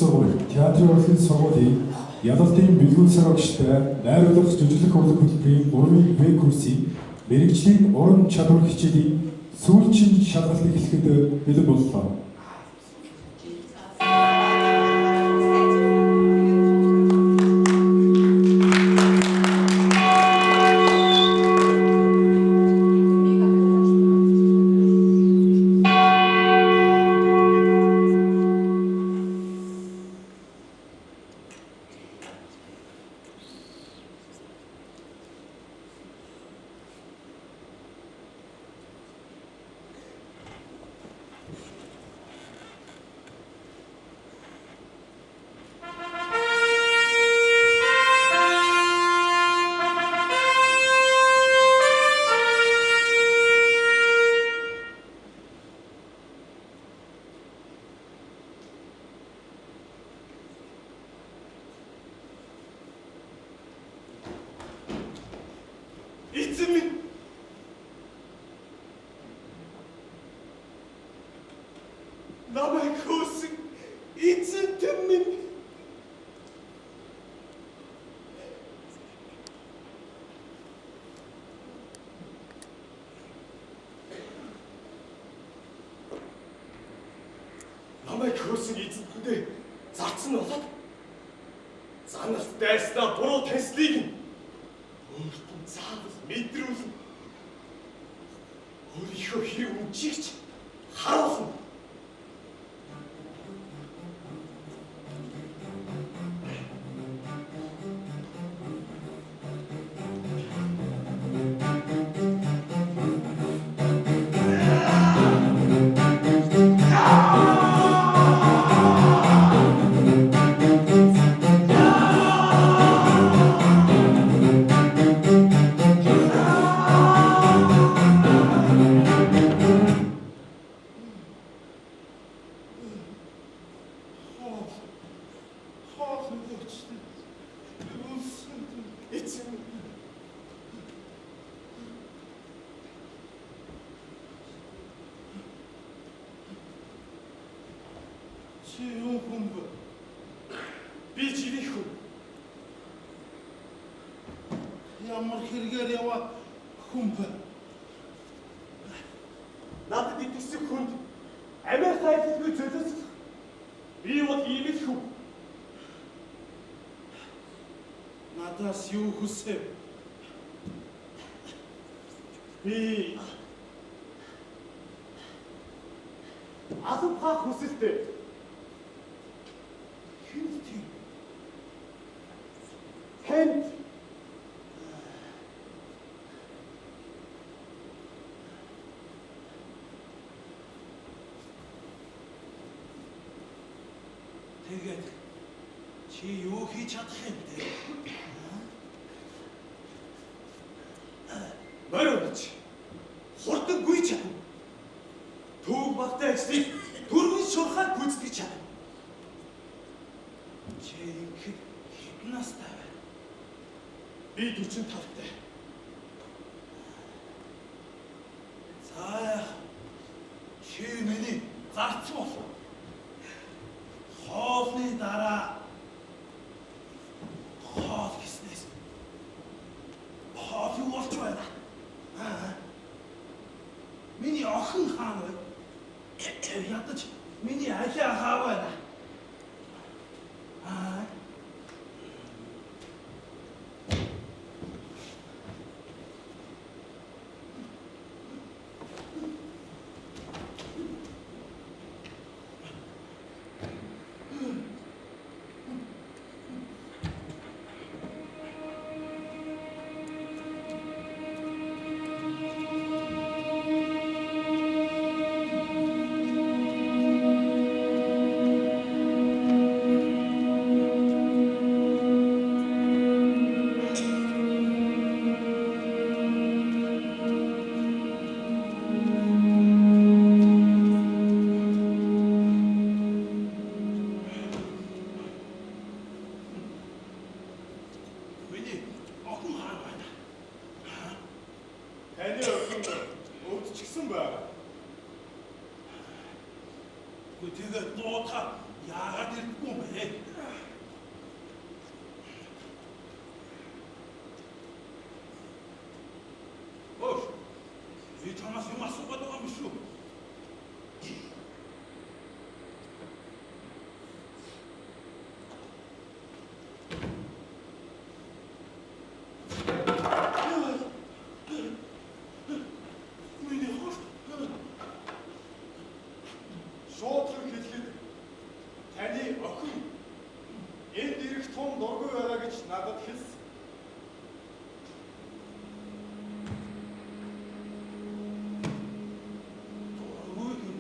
Сургууль театрын урлагийн сургуулийн ялалтын бэлгүүт сорогчтой найруулах жүжиглэх урлаг хөтөлбөрийн 3-ын Б курсын мэргэжлийн уран чадвар хичээлийн сүүлчийн шалгалт эхлэхэд бэлэн боллоо. Эзэн минь намайг хөөсөн эзэнтэн минь намайг хөөсөн эзэнтэндээ зарцсан болоод заналт дайснаа буруу таньслыг нь өөрт нь заавал мэдрүүлнэ. Өөрийнхөө хэрэг үнчийг ч харуулна. Хоол. Хоол өгөөч. Өлсөн. Эзэн минь Чи юу хүн бэ? би жирийн хүн. Ямар хэрэгээр яваа хүн бэ? Надад итгэсэн хүнд амиа хайлтгүй золиослох. Би бол ийм л хүн. Надаас юу хүсэв? Би алба хаах хүсэлтэй. Хүнд тийм. Танд Тэгээд чи юу хийж чадах юм бэ? морь унаж хурдан гүйж чадна. Төв багтай ажлыг дөрвөн шурхаар гүйцэтгэж чадна. Чи ингэхэд хэдэн настай вэ? Би 45-тай. За яах? Чи миний зарц бол. Хоолны дараа хоол гэснээс хоол юу болж байна? Аа. Миний охин хаана вэ? Ядаж миний алиа хаа байна? Аа. Үгүй тэгээд дуудахаар яагаад ирдэггүй юм бэ? Өөш. Би чамаас юм асуух гэдэг юм шүү. Миний хурд. Шуудлан хэлэхэд таны охин энд ирэх тун дургүй байгаа гэж надад хэлсэн. Дургүй гэнэ.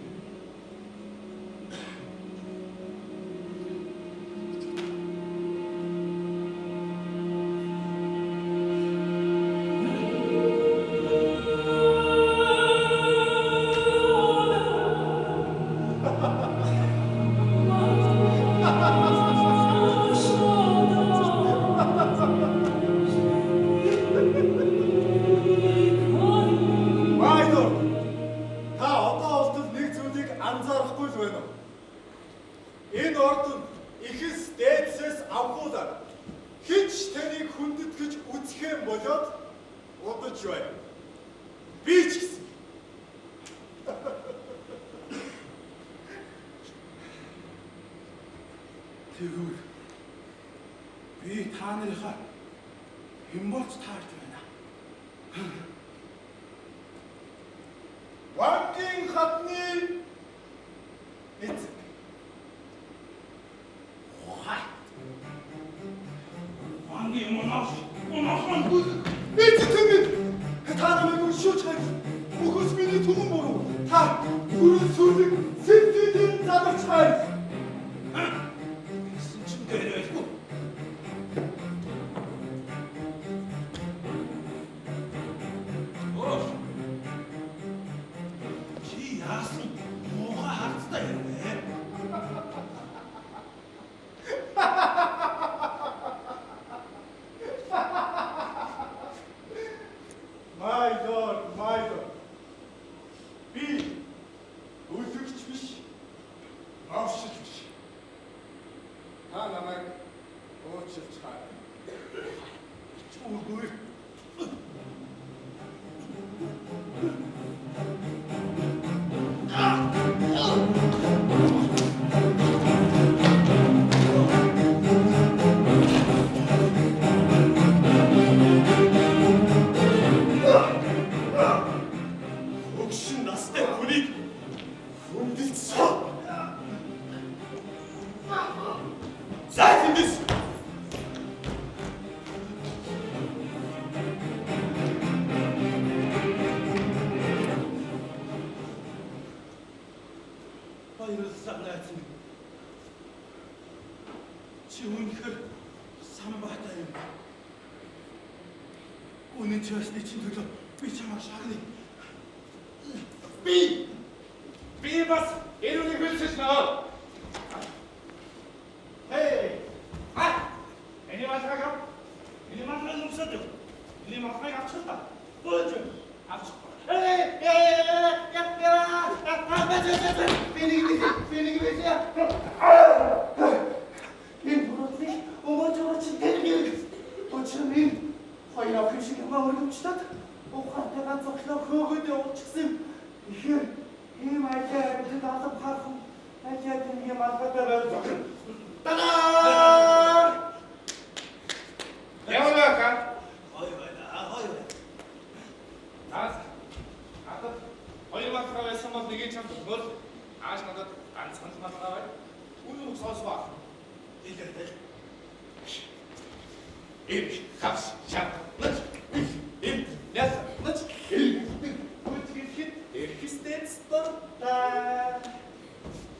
My lord, та одоо болтол нэг зүйлийг анзаарахгүй л байна уу? Энэ ордонд эхэс дээдсээс авахуулаад хэн ч таныг хүндэтгэж үзэхээ болоод удаж байна. Би ч гэсэн. Тэгвэл би та нарынхаа хэн болж таарч байна? Вангийн хатны эцэг. Хай. Вангийн монаш, монохон бүл. Эцэг минь та намайг өршөөж хайр. Мөхөс миний түмэн буруу. Та бүрэн сүрлэг сэтгэлийн заларч хайр. Гэсэн чинь дээр байлгүй. Өөш. Чи яасан муухай харцтай юм бэ? My lord, my lord. Би өлөгч биш, новшиж биш. Та намайг уучлж хай. Үгүй. Өгшин настай хүнийг хүндэлсэн. За тэндээс. Баярлалаа найз минь. Чи үнэхээр самбаатай юм. Үнэн чашны чинь төлөө би чамайг шагная. Би бас энэ үнийг хэлсэн нөө. Хей. А. Эний малгайг ав. Миний малгайг өмсөд өг. Миний малгайг авчих та. Бөөж авчих. Эй, я я я я я. Би нэг би нэг би. Энэ буруутныг өмөөж байгаа чинь тэр нэг. Учир нь энэ хоёр охин шиг юм өргөмжлөд ухаантай ганц охиноо хөөгөөд явуулчихсан юм. Тэгэхээр ийм ажил амьд алга хархан ажил нэг юм алгатай байж зохино. Тадаа! Ямар вэ ха? Гоё байна. Гоё байна. Наас. Надад хоёр малгай байсан бол нэгийг чамд өгмөр. Ааш надад ганцхан л малгай байна. Үнэн үг сонсгоо. Хэлээ. Эм хавс шат нач. Эм яс нач. Эм бүтгэхэд эрхэстэй стортаа.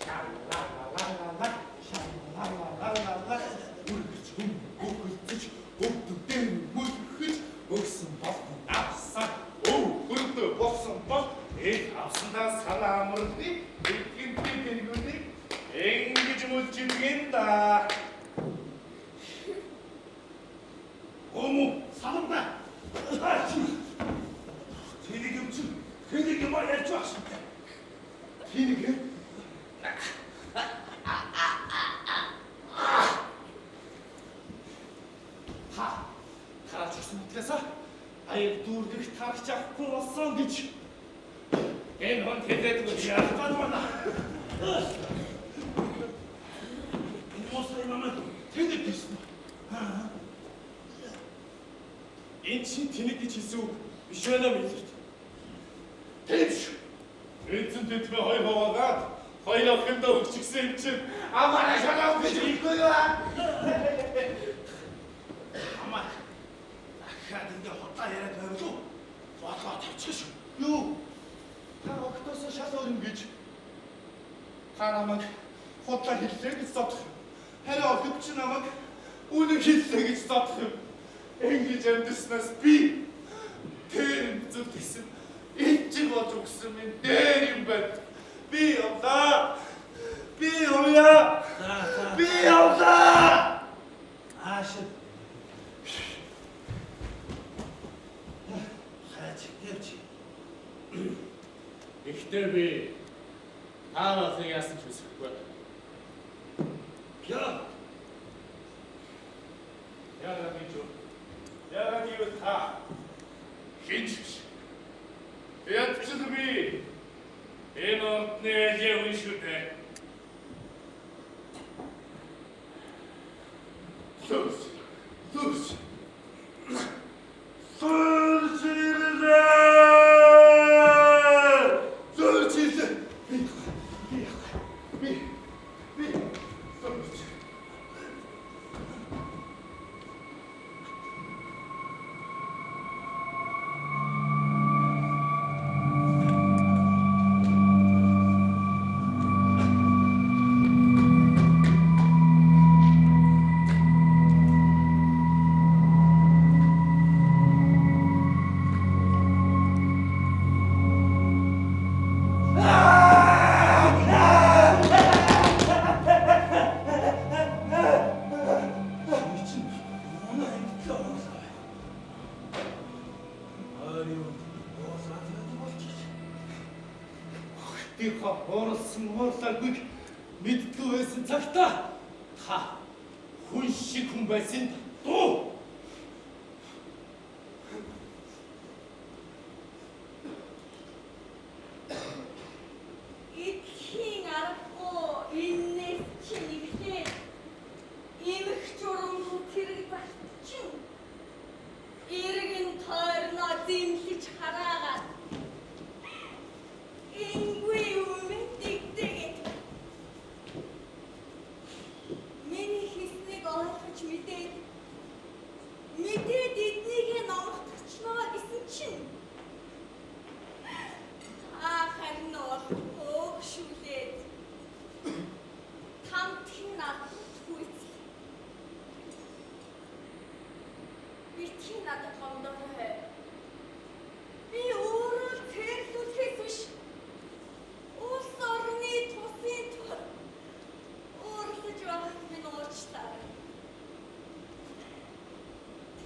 Ла ла ла ла ла. Ла ла ла ла. Үргэлж хүм хөхөлдөж өвдөг мөлхөж өгсөн бол авсан. Өв хөрдөө болсон бол эх авсандаа санаа амрыг эдгэнтэй гэргүүдийг ингэж мөлжигэн да. Өмө саламда. Тэнийг юм чи тэнийг юм ярьж байх шээ. Тэнийг. болсон гэж. Энэ хүн хэлээдгүй яах гээд байна. Энэ мостой намайг тэнэг гэсэн. Энэ чи тэнэг гэж хэлсэн үг биш байна Миллерт. Тийм шүү. Эзэн тэдмээ хоёр хуваагаад хоёр охиндоо өгчихсэн юм чинь амаараа шалаа гэж хэлэхгүй юу? Амаа. Дахиад ингэ худлаа яриад байвал уу? Бодлоо тавьчих шүү. Юу? Та октоос шал өөр юм гэж. Та намайг худлаа хэллээ гэж зодох юм. Харин охид чи намайг үнэн хэллээ гэж зодох юм. Ингэж амьдснаас би тэр зүг гэсэн ичиг болж өгсөн минь дээр юм байна. Би явлаа. Би явъя. За за. Би явлаа. Ааш. Хайч тавьч. Ихтэй би та болохыг яасан ч хүсэхгүй. Яа. Яагаад гэж юу? Яагаад гэвэл та хинч биш. Ядчил би энэ ордны алийн хүн шүү дээ. Лүс. Лүс. Лүс ирлээ. Лүс ирлээ. Би би би би лүс. Чи чинь юунаа ингэтлээ оруулаа бай. Ойр юм уулаад байдаг болчих. Охидынхоо хуурлсан хуурлаагүй мэддгүй байсан цагта та хүн шиг хүн байсан дуу. Эдхийн аргагүй энэс чи нэглээ. Эмх журамгүй тэрэг зарчин. Эргэн тойрноо зэмлэж хараагаад. Энгүй өмнө дэгдэгэд. Миний хийснийг ойлгож мэдээд мэдээд эднийг номгочихноо гэсэн чинь та харин бол хөөгшүүлээд тамтхийн надад хүйцэл. Битгий надад гомдоорой. Би өөрөө л цэрлүүлэхээс биш. Улс орны тусын тул уурлаж байхад минь уучлаарай.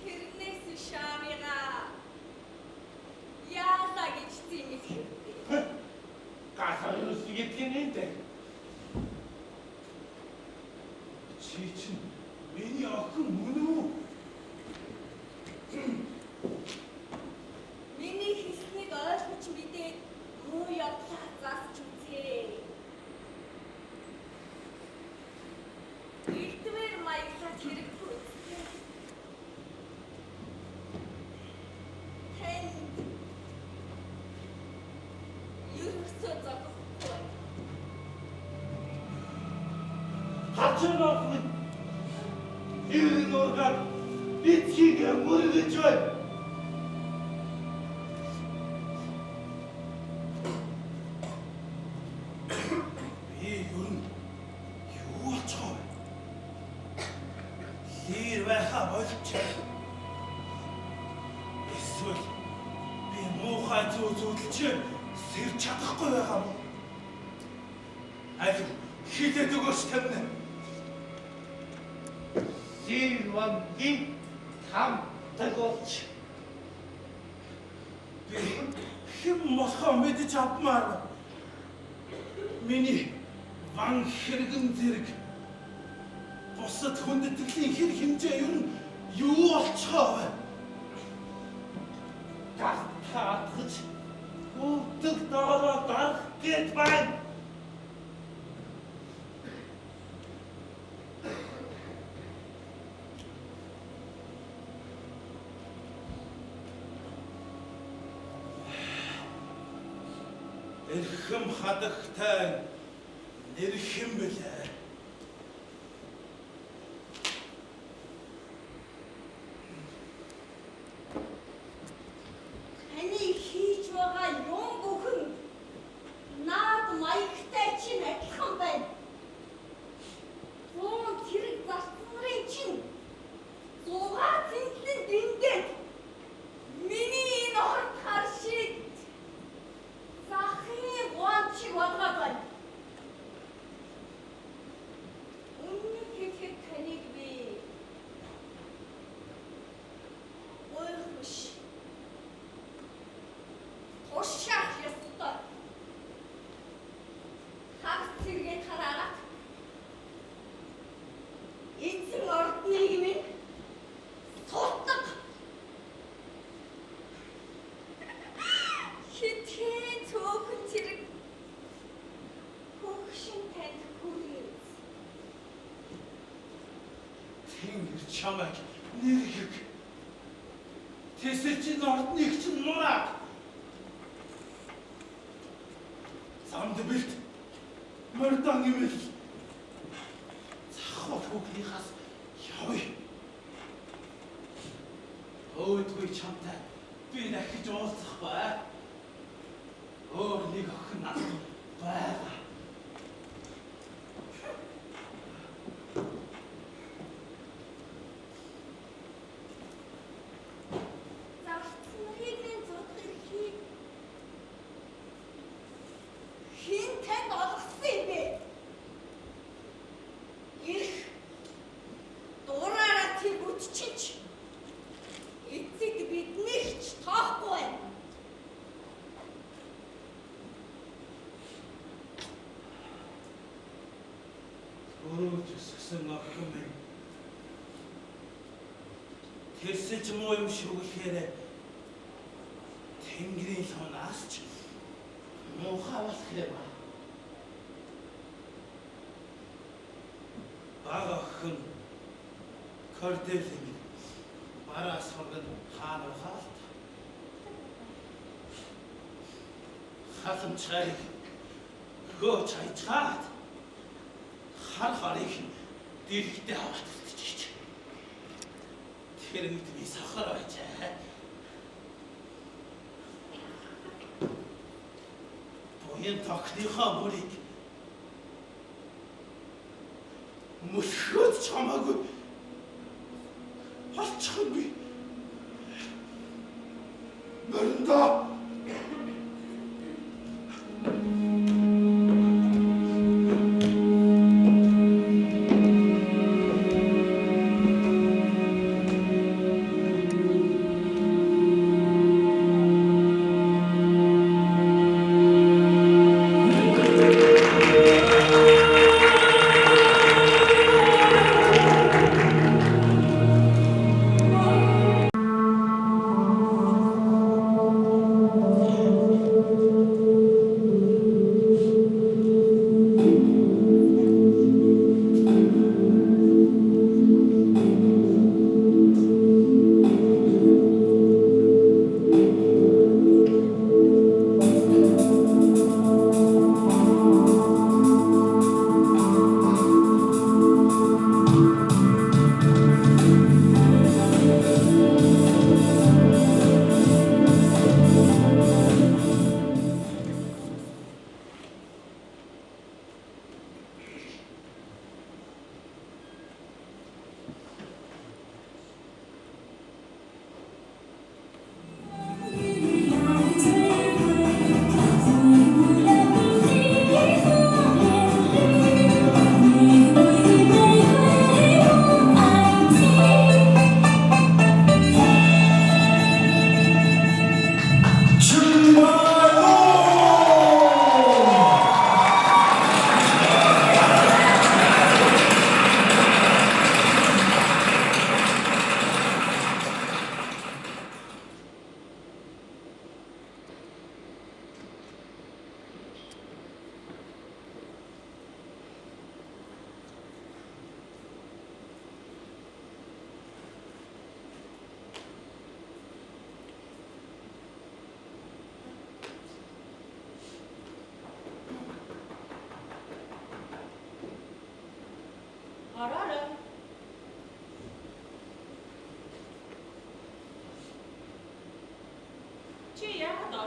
Тэрнээс шамига яалаа гэж зэмлэх. Гасаа юу гэдэг нь энэ. Чи чинь миний охин мөн үү? Миний хэлснийг ойлгож мэдээд муу явдлаа засч үзье. Элдвэр маяглаад хэрэггүй үстэй. Танд ерөөсөө зогсохгүй. Хачин охин ирэн ургаад битгийг мөргөж байна. Би ер нь юу болчихоо вэ? Лир байхаа болчих. Эсвэл би муухай зүү зүудэлч сэрч чадахгүй байгаа юм уу? Аль хилээд өгөөч тамина. Сэрвангийн тамтаг болж Би хэн болохоо мэдэж авмаар байна. Миний ван хэрэгэн зэрэг бусад хүндэтгэлийн хэр хэмжээ ер нь юу болчихоо вэ? гартаа атгаж Өвдөг доороо дарах гээд байна. Эрхэм хадагтай нэр хэн бэлээ? Таны хийж байгаа юм бүхэн наад маягтай чинь адилхан байна. Зуун тэрэг зарц нарын чинь зугаа зэндлэн дэндээд миний энэ орд хар шиг захын гуанчиг болгоод байна. Үнэнийг хэлэхэд таныг би гуйх биш. Тушаах ёстой. Хагас цэргээд хараагаад эзэн ордныг минь сутаг хитгэн цөөхөн цэрэг хөгшин танд хүргэв. Тэнгэр чамайг нэрхэг. Тэсэл чинь ордныг чинь нураад. Замд бэлт. Мордан имэл. Захуул хүүхнийхаас явъя. Өөдгүй чамтай би дахиж уулзах бай. Өөр нэг охин надад байгаа. Зарц нарыг минь зодох эрхийг хэн танд олгосон юм бэ? Ирэх дураараа тэр бүтчихэж эцэд биднийг ч тоохгүй байна. Өрөөж өсгсөн охин минь. Тэрсэлж муу юм шүглэхээр Тэнгэрийн лунаас ч муухай болох юм аа. Бага охин Кордели минь бараас хоргон хаана ухаалт. Халамжхайг хөөч хайчгаад хар харыг дэрэгдээ аваад үлдчихэж. Тэр үед би сахар байжээ. Буян тохныхоо мөрийг мөсгөөд ч хамаагүй олчих юм би. Мориндоо.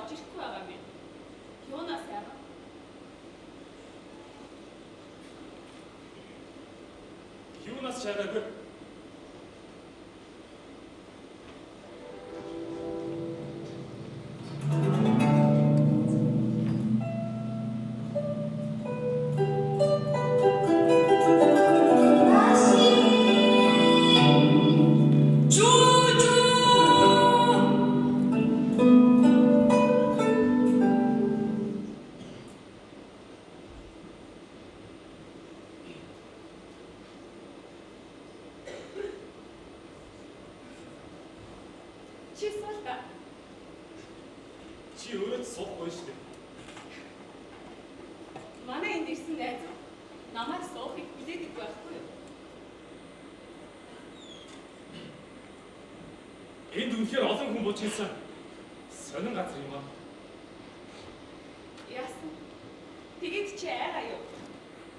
орж ирэхгүй байгаа юм. Юунаас яах? Юунаас чараагүй? Чи суул та. Чи өөрөө ч суухгүй шүү дээ. Манай энд ирсэн найз намайг суухыг хүлээдэг байхгүй юу? Энд үнэхээр олон хүн бууж ирсэн. Сонин газар юм аа. Яасан? Тэгээд чи айгаа юу?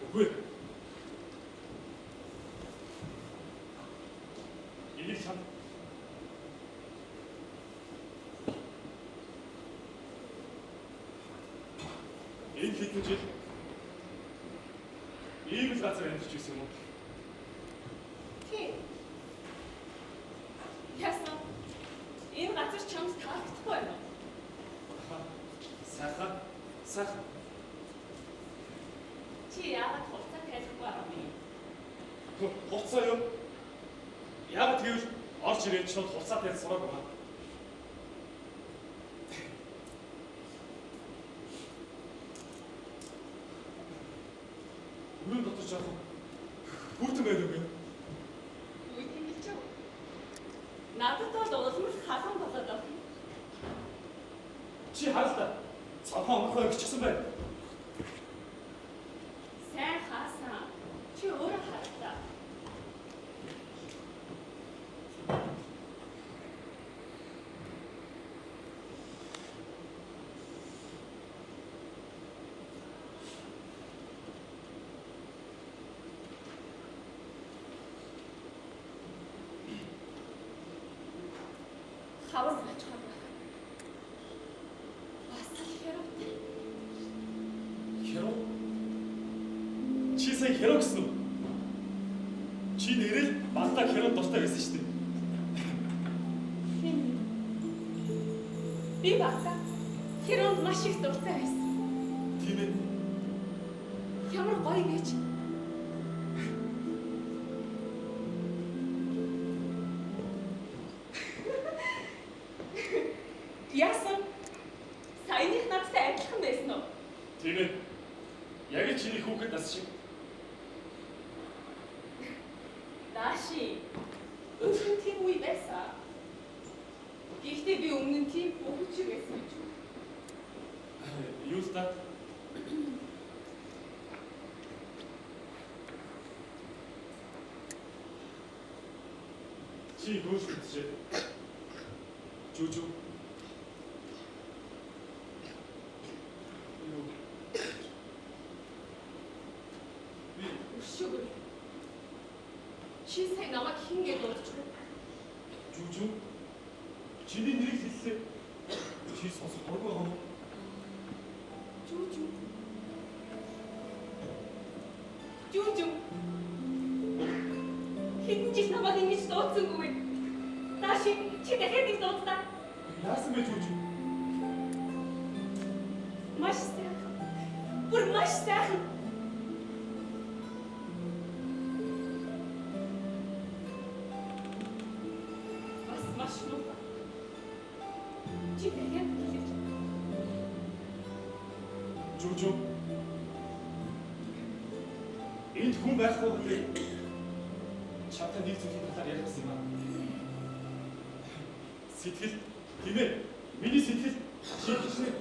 Үгүй. Энийг чам. Энэ хэдэн жил ийм л газар амьдарч байсан юм уу? Тий. Яасан? Энэ газар чамд таалагдахгүй байна уу? Сайхан. Сайхан. Чи яагаад хувцас тайлахгүй байгаа юм? Хувцас юу? Яг гэвэл орж ирээд шууд хувцас тайлж сураг байна. Өрөөнд дотор жоохон хүйтэн байдаг юм. Хүйтэн гэж юу? Надад бол улам л халуун болоод байна. Чи харал та. Цонхоо онгорхоо өгчихсэн байна. Сайн хаасан. Чи өөрөө харал та. Хавар очиход байх. Бас л хэрүүтэй. Хэрүү? Чи сая хэрүү гэсэн үү? Чи нэрэл багтаа хэрүү дуртай байсан шүү дээ. Тийм. Би багтаа хэрүүнд маш их дуртай байсан. Тийм ээ. Ямар гоё гэж. Яасан? Саяных надтай адилхан байсан уу? Тийм ээ. Яг л чиний хүүхэд нас шиг. Дааши. Өөхөн тийм үе байсан. Гэхдээ би өмнө нь тийм хүүхэд шиг байсан гэж үү? Юу л та? Чи гүйж мэдчихэ. Жүжүү. Юу? Би Өшөөгөр. Чи сая намайг хэн гэж дуудаж вэ? Жүжүү. Чиний нэрийг хэллээ. Чи сонсох дургүй байгаа юм уу? Жүжүү. Жүжүү. Хэдэн жил намайг ингэж дуудсангүй. Дааши чи дахиад их дуудлаа. Яасан бэ Жүжүү? Маш сайхан. Бүр маш сайхан. Бас маш муухай. Чи дахиад хэлээч. Жүжүү. Энд хүн байхгүй гэдэг чамтай нэг зүйлийн талаар ярих гэсэн юм аа. Сэтгэл тийм ээ. Миний сэтгэл чи хичнээн.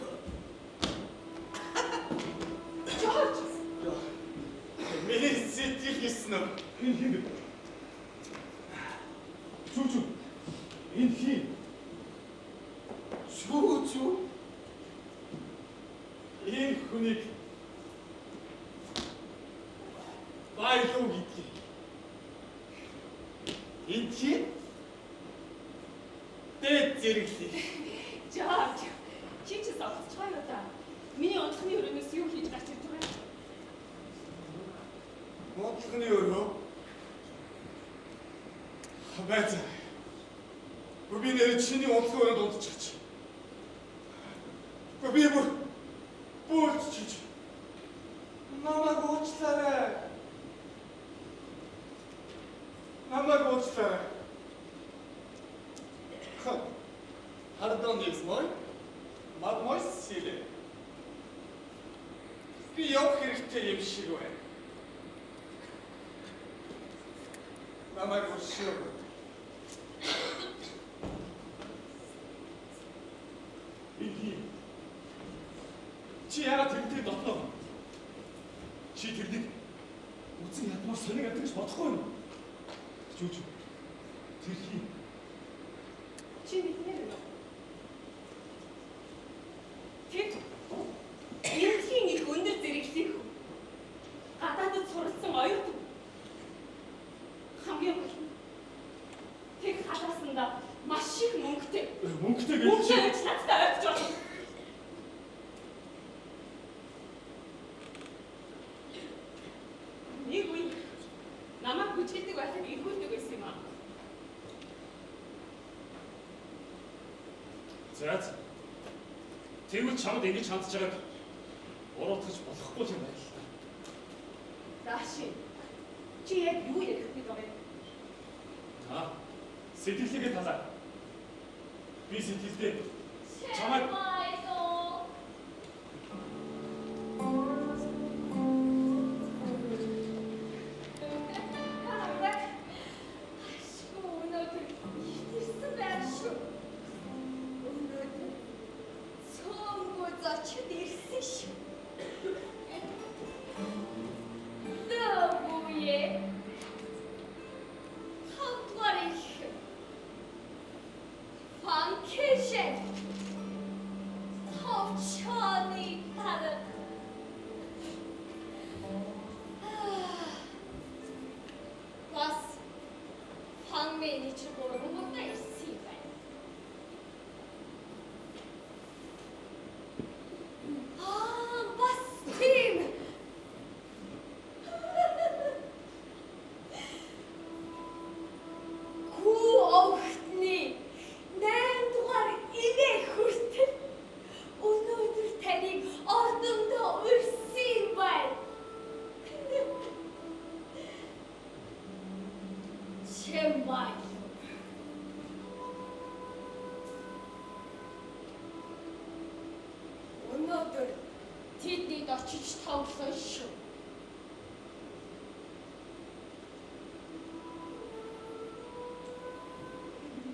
Жорж. Миний сэтгэл гэсэн үү? Энэ хэн бэ? Жүжүү. Энэ хэн? Жүжүү. Энэ хүнийг байлуу гэдгийг. Энэ чи дээд зэрэглээ. Жорж. Чи ч Унтлагын өрөө. Байцаа. Би нэр чиний унтлагын өрөөнд унтчих. Би бүр бөөлжчих. Намайг уучлаарай. Намайг уучлаарай. Pardonnez-moi, mademoiselle. Би явах хэрэгтэй юм шиг байна. Намайг уучлаарай. Энд чи яагаад тэрнтэй дотноо? Чи тэрнийг үзэн ядмаар сониг амт гэж бодохгүй юу? Жүж. Тэр хий. Чи мэднэ үү? Тэр эрхийн их өндөр зэрэглэх гадаадд суралцсан оюутан. Хамгийн гол нь тэр халаасандаа маш их мөнгөтэй. Мөнгөтэй гэж Мөнгөтэй гэж надтай ойртож болно. Нэг үе намайг хүчилдэг байхыг эргүүлдэг байсан юм аа. За. Тэгвэл чамд ингэж хандж байгааг буруутгаж болохгүй юм байна л та. Дааши. Чи яг юу ярих гээд байгаа юм? Аа. Сэтгэлээгээ талаа. Би сэтгэлдээ чамайг Очиж тоглоно шүү.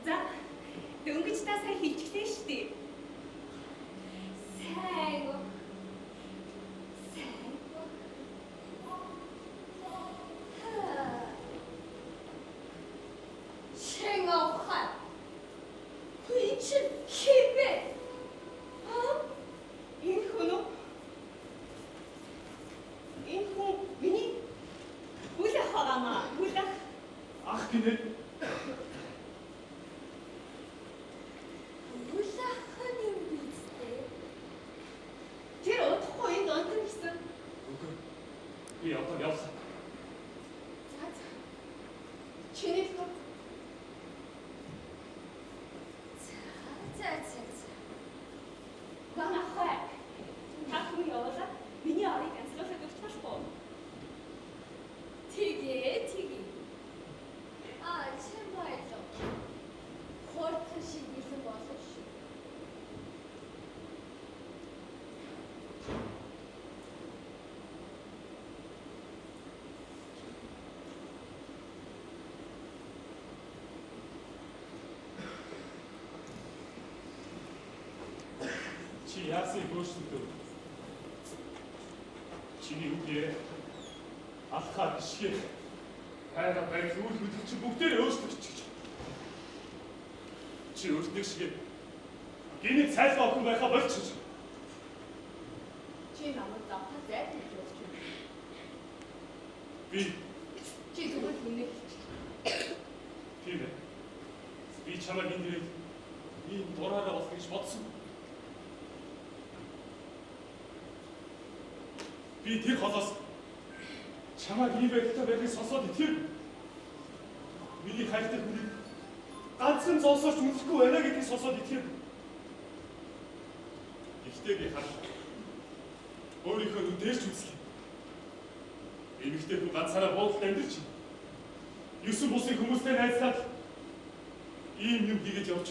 За, дөнгөж та сая хэлчихлээ шүү дээ. Сайн. Сайн. Чин авах. Хүн чинь хэн бэ? Аа? Энэ хүн үү? Энэ хүн миний үл ах байгаамаа. Үл ах. Ах гинэ. Үл ах нь юм биз дээ. Тэр удахгүй энд унтана гэсэн. Үгүй. Би одоо явсан. За за. Чиний туг. За за за. Гана хай. Та хүн явуулаад миний орыг ганцлуулаад өгч болох уу? Тэгээ тэгээ. Аа, чи байлаа. Хурдан шиг илэн болно шүү. Чи яасан өөрчлөлтөө? Чиний үгээ алхаа бишгээ хайраа байдал үйл хөдлөл чи бүгдээрээ өөрчлөгдчих. Чи өөртөө шиг гинэ цайлгаа охин байхаа болчих. Чи намайг завхаа зайлтгаж болж байна. Би Чи зүгээр хүнээ хэлчих. тийм ээ. Би чамайг энд ирээд ийм дураараа болох гэж бодсон. Би тэр холоос Чамайг ийм байдалтай байхыг сонсоод итгэв. Миний хайртай хүнийг ганцхан золсооч үнэхгүй байна гэдгийг сонсоод итгэв. Гэхдээ би харлаа. Өөрийнхөө нүдээр ч үзлээ. Эмэгтэй хүн ганцаараа буудалд амьдарч 9 бусын хүмүүстэй найзлаад ийм юм хийгээд явж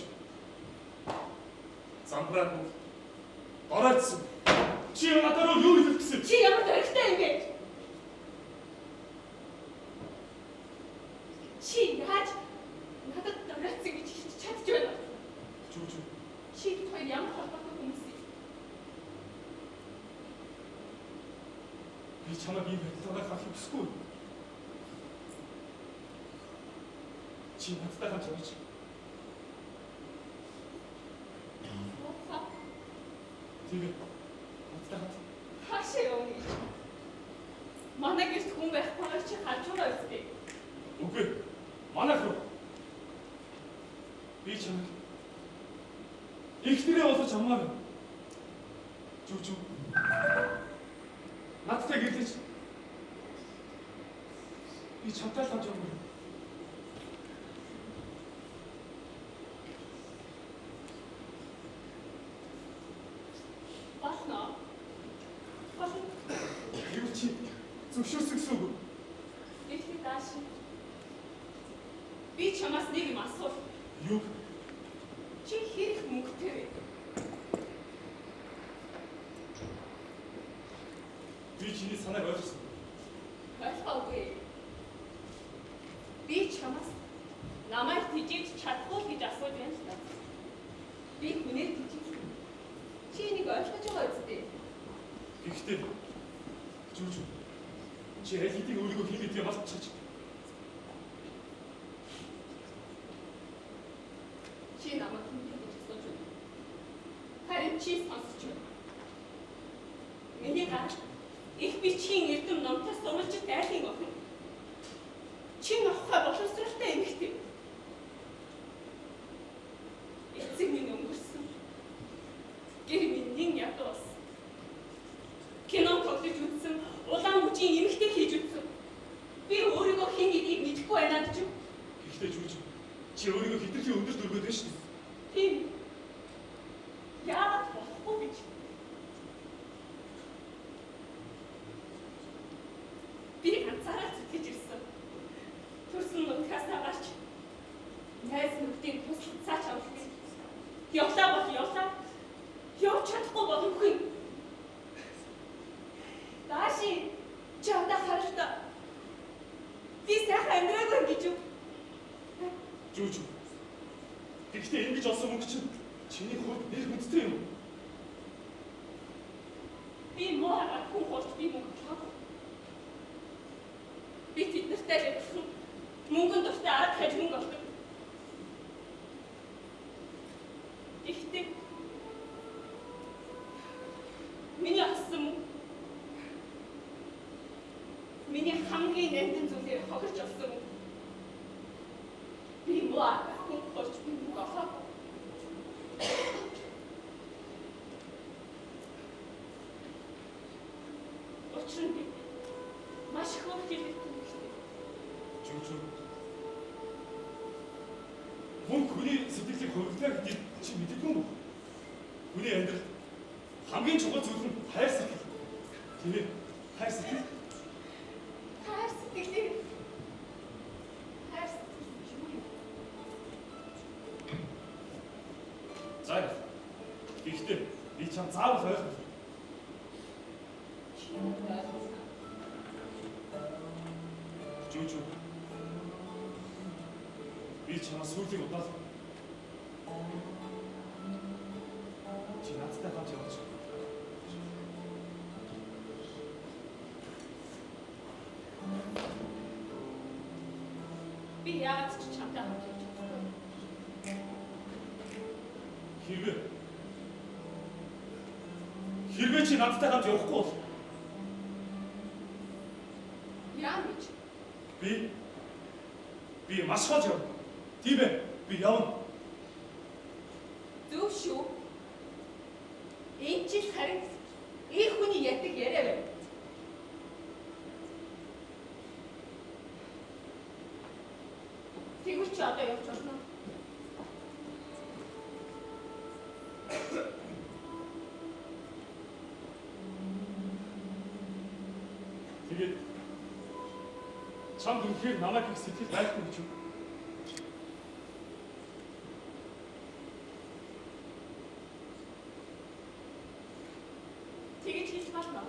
замбраагүй доройтсон. Чи надад руу юу хэлэх гэсэн? Чи ямар дөрвтэй юм бэ? Чи яаж надад доройтсон гэж хэлж чадж байна? Жүжүү. Чи бид хоёр ямар холбоотой хүмүүс юм? Би чамайг ийм байдлаараа харахыг хүсэхгүй. Чи надтай хамт яваач. Тийм ээ. Надтай хамт. Хаашаа явна гэж. Манай гэрт хүн байхгүй чи харж байгаа үстэй. Үгүй. Манайх руу. Би чамайг эхнэрээ болгож авмаар. Жүжүү. Надтай гэрлэж. Би чамтай л хамт явмаар. Болно. Болно. Гэвч чи зөвшөөрсөн гэсэн үг үү? Гэхдээ дааш. Би чамаас нэг юм асуух. Юу? Чи хэр их мөнгөтэй вэ? Би чиний санааг ойлгосон. Ойлгоогүй. Би чамаас намайг тижээж чадахгүй гэж асууж байна л да. Би хүнээр тижээлнэ. Чи энийг ойлгож байгаа үстэй. Гэхдээ Жүжүү. Чи аль хэдийн өөрийгөө хэн гэдгийг мартчихаж. Чи намайг хэн гэж асууж байна. Харин чи сонсч байна. Миний гарт их бичгийн эрдэм номтой сурвалжит айлын охин. Чи нохой боловсралтай эмэгтэй. Эцэг минь өнгөрсөн. Гэр минь нэн ядуу болсон. Кино тоглож үзсэн, улаан хүчийн эмэгтэй хийж үзсэн. Би өөрийгөө хэн гэдгийг мэдэхгүй байна гэж. Гэхдээ Жүжүү. Чи өөрийгөө хэтэрхий өндөр дөргөөд байна шүү дээ. Тийм. Яагаад болохгүй гэж. Би ганцаараа зүтгэж ирсэн. Төрсөн нутгаасаа гарч найз нөхдийн туслалцаач авалгүй. Явлаа бол явлаа. Явж чадахгүй боломгүй. Дааши чи одоо харалтаа. Би сайхан амьдраагүй гэж юу? Жүжүү. Гэхдээ ингэж олсон мөнгө чинь чиний хувьд нэр хүндтэй юм уу? Би муу хараад хүн хуурч би мөнгө олоогүй. Би тэд нартай л адилхан мөнгөн дуртай арга хаж мөнгө олдог. Гэхдээ миний олсон мөнгө миний хамгийн нандин зүйлээр хохирч олсон мөнгө. Би муу арга хүн хуурч би мөнгө олоогүй. Учир нь би маш их хөөрхийлэлтэй эмэгтэй. Жүжүү. Мөнгө хүний сэтгэлийг хөрвүүлнэ гэдгийг чи мэддэггүй юм уу? Хүний амьдралд хамгийн чухал зүйл нь хайр сэтгэл. Тийм ээ. Хайр сэтгэл. Хайр сэтгэлийг хайр сэтгэл юу юм? За. Гэхдээ би чам заавал ойлгох. Чи надад ойлгосон. Жүжүү. Би чамаа сүүлийн удаа л чи надтай хамт явж. Би яагаад ч чамтай хамт явж чадахгүй. Хэрвээ чи надтай хамт явахгүй бол Яа гэж? би маш хол явна. Тийм ээ. Би явна. Зөв шүү. Энэ жил харин их хүний ядаг яриа байна. Чи одоо явж болно. Тэгээд чамд үнэхээр намайг их сэтгэл байхгүй гэж үү? Тэгэж хэлж болно.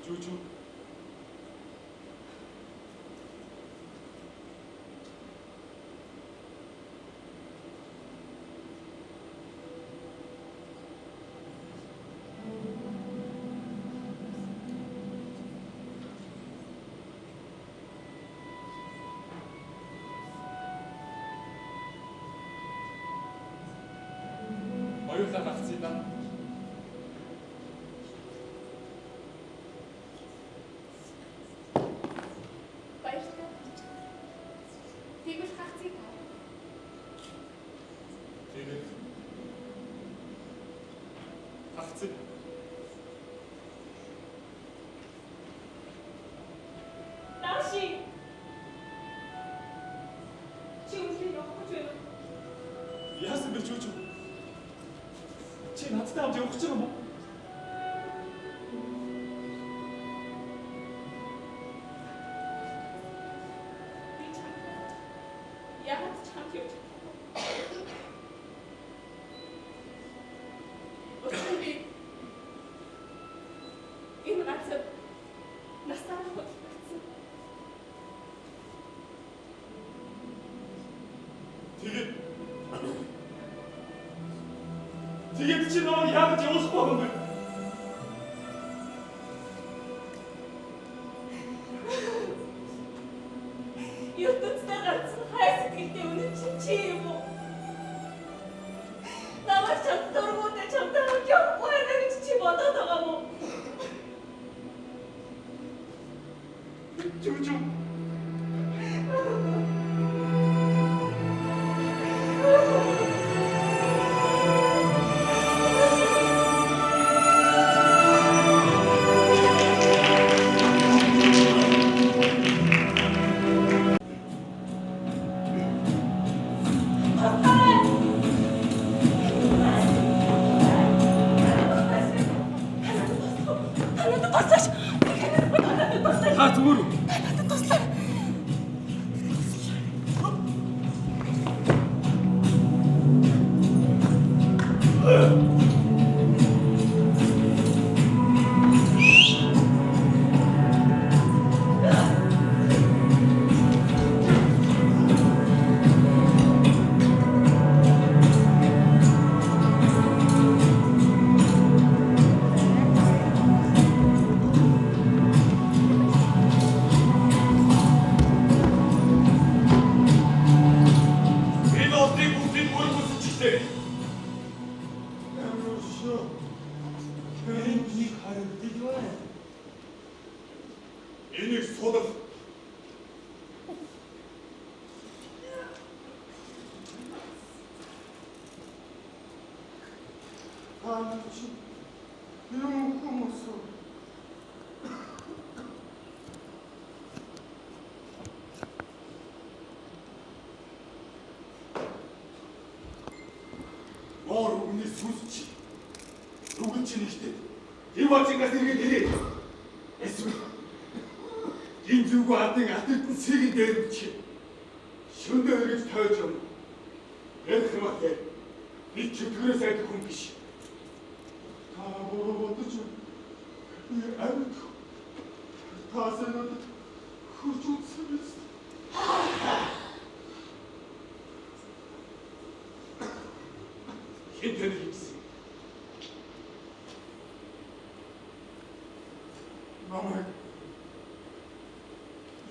Жүжүү. Хоёулаа гацъя да. Баярлалаа. Тэгвэл хагцыг та. Тэгээд хагцыг. Нааши. Чи үнэхээр явах гэж байна уу? Яасан бэ Жүжүү? Чи надтай хамт явах гэж байгаа юм уу? Би чамтай. Яагаад ч хамт явж чадахгүй. Учир нь би энэ газар насаар худалдагдсан. Тэгээд чи намайг яагаад явуулахгүй байгаа юм бэ? ертөнцтэй гарсан хай сэтгэлтэй үнэн чинь чи юм уу? Намайг чад дургүйтэй чамтай хамт явахгүй байна гэж чи бодоод байгаа юм уу? Жүжүү. Надад туслаач. Надад туслаач. Та зүгээр үү? Надад туслаа. Энэ одыг бүгдийг бүр бүсчихлээ. Амар шүү. Энд нэг харагдаж байна. Энийг судал. Та нар чи юм хүмүүс үү? Боор үгний сүнс чи. Нүгэн чи нэгтэй. Тэр бажингаас эргээд ирээ. Эсвэл энэ зүгүү ардын ат эрдэнэ сэгэн дээр чи. Шөндөө эргэж тойж юм. Ярих юм аа. Би чөтгөрөөс айдах хүн биш. Та буруу бодож байна. Би амьд. Та надад хурж үзсэн биз? Хэн тань хийсэн? Намайг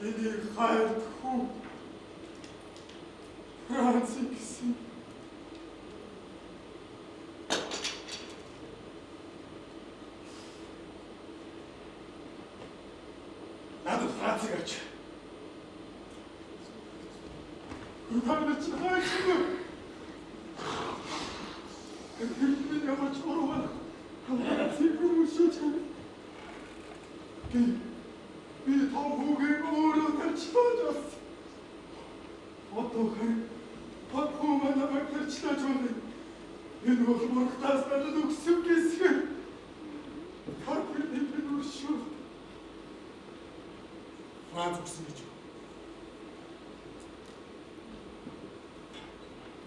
миний хайрт хүү Францик гэсэн. Надад Францыг авч. Та нар чи хайртай. Тэр минь ямар ч буруу байна. Цэвэр өшөөж байна. Би том хүүгээ өөрөө тарчлааж болсон. Одоо харин том хүү маань намайг тарчлааж байна. Энэ бол мурахтаас надад өгсөн гисгэр. Та тэрнийг минь өршөөл. Франц өгсөн гэж юу?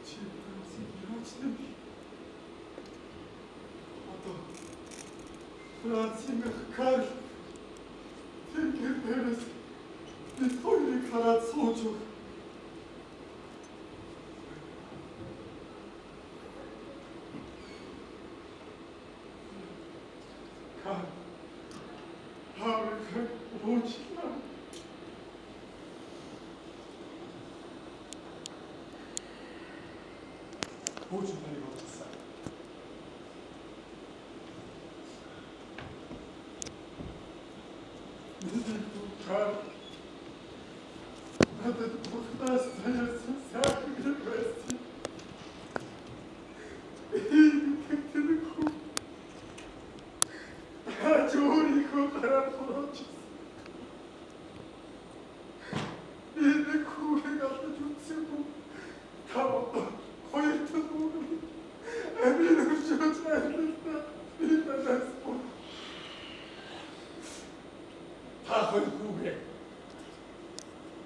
Чи Францыг яаж нэмэх? Одоо Францын мэх Карл тэнгэр дээрээс бид хоёрыг хараад сууж өгөх. Карл, хаавыг уучлаа. Хуучин таныг уучласан. Миний Карл надад бурхнаас заяасан сайхан гэр байсан. Энэ хүү. Та ч өөрийнхөө гараар хураачсан. Би нэг хүүгийг алдаж үзсэнгүй. Та одоо хоёр дахь хүүгийг амийн өршөөж айлтаа. Би танаас бүр Та хоёр хүүгээ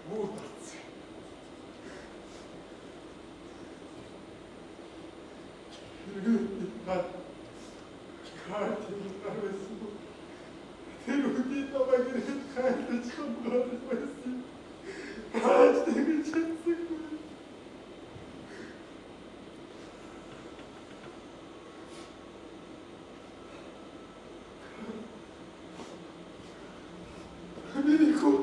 бүр татсан. Хэрвээ та Карл байсан бол тэр үдийн намайг ирээд хайрлаж хамгаалах байсан. Тааж тэгж чадсангүй. Миний хүү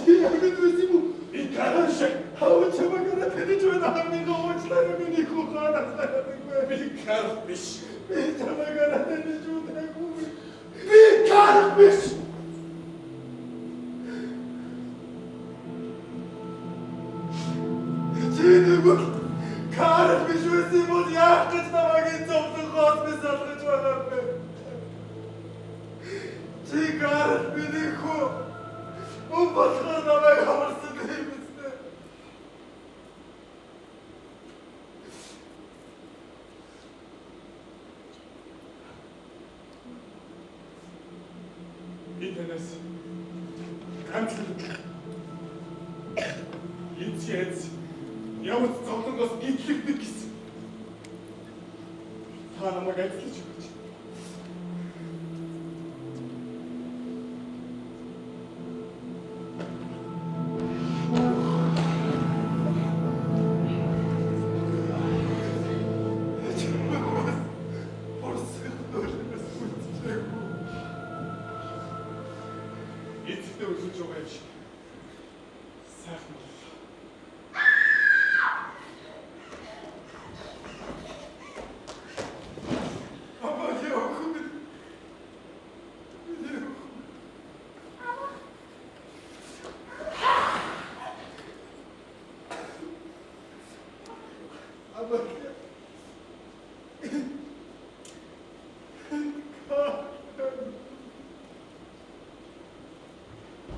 чи амьд байсан юм уу? Би Карл шиг. Хав чамаагаараа тэнэж байна хамгийн уучлаарай миний хүү хаанаас гардаг вэ? Би Карл биш. Би чамаагаараа тэнэж удаагүй. Би Карл биш. Чи тэгвэл Карл биш байсан бол яах гэж намайг энэ зовлон хоос алгаж байгаа юм бэ? Чи Карл миний хүү. Мөн болохоор намайг аварсан юм биз дээ. Би танаас ганц л эцэг явц зовлонгоос идлэгдэх гэсэн. Та намайг ажиллаж өгөөч. Борсох нөлөөс үлдчихэв. Эцэгтэй өсөж байгаа юм шиг. Сайхан боллоо. Амаа явах минь. Миний охин. Амаа.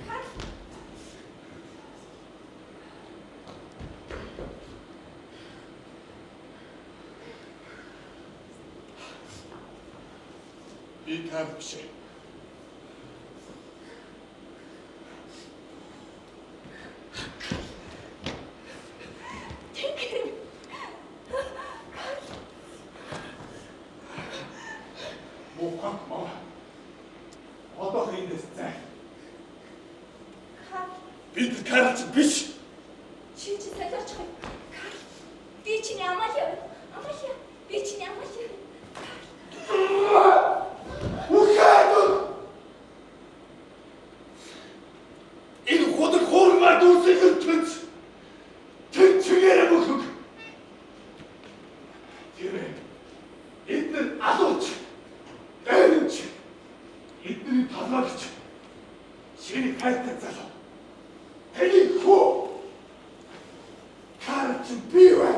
Карл Би Карл биш. Тэнгэр. Муухай маа. Одоо эндээс зай. Карл Би тэр Карл ч биш. чи чи солиочих юм. Карл би чиний Амалия байна. Амалия би чиний Амалия. Үхээд. Энэ худаг хуурмаа дүүсэх төц. Тэр чигээрээ мөхөг. Тэр эднэр алууч. Дайрч. Эдний талаагч. Чиний хайртай залуу. Таны хүү. Карл ч би вэ.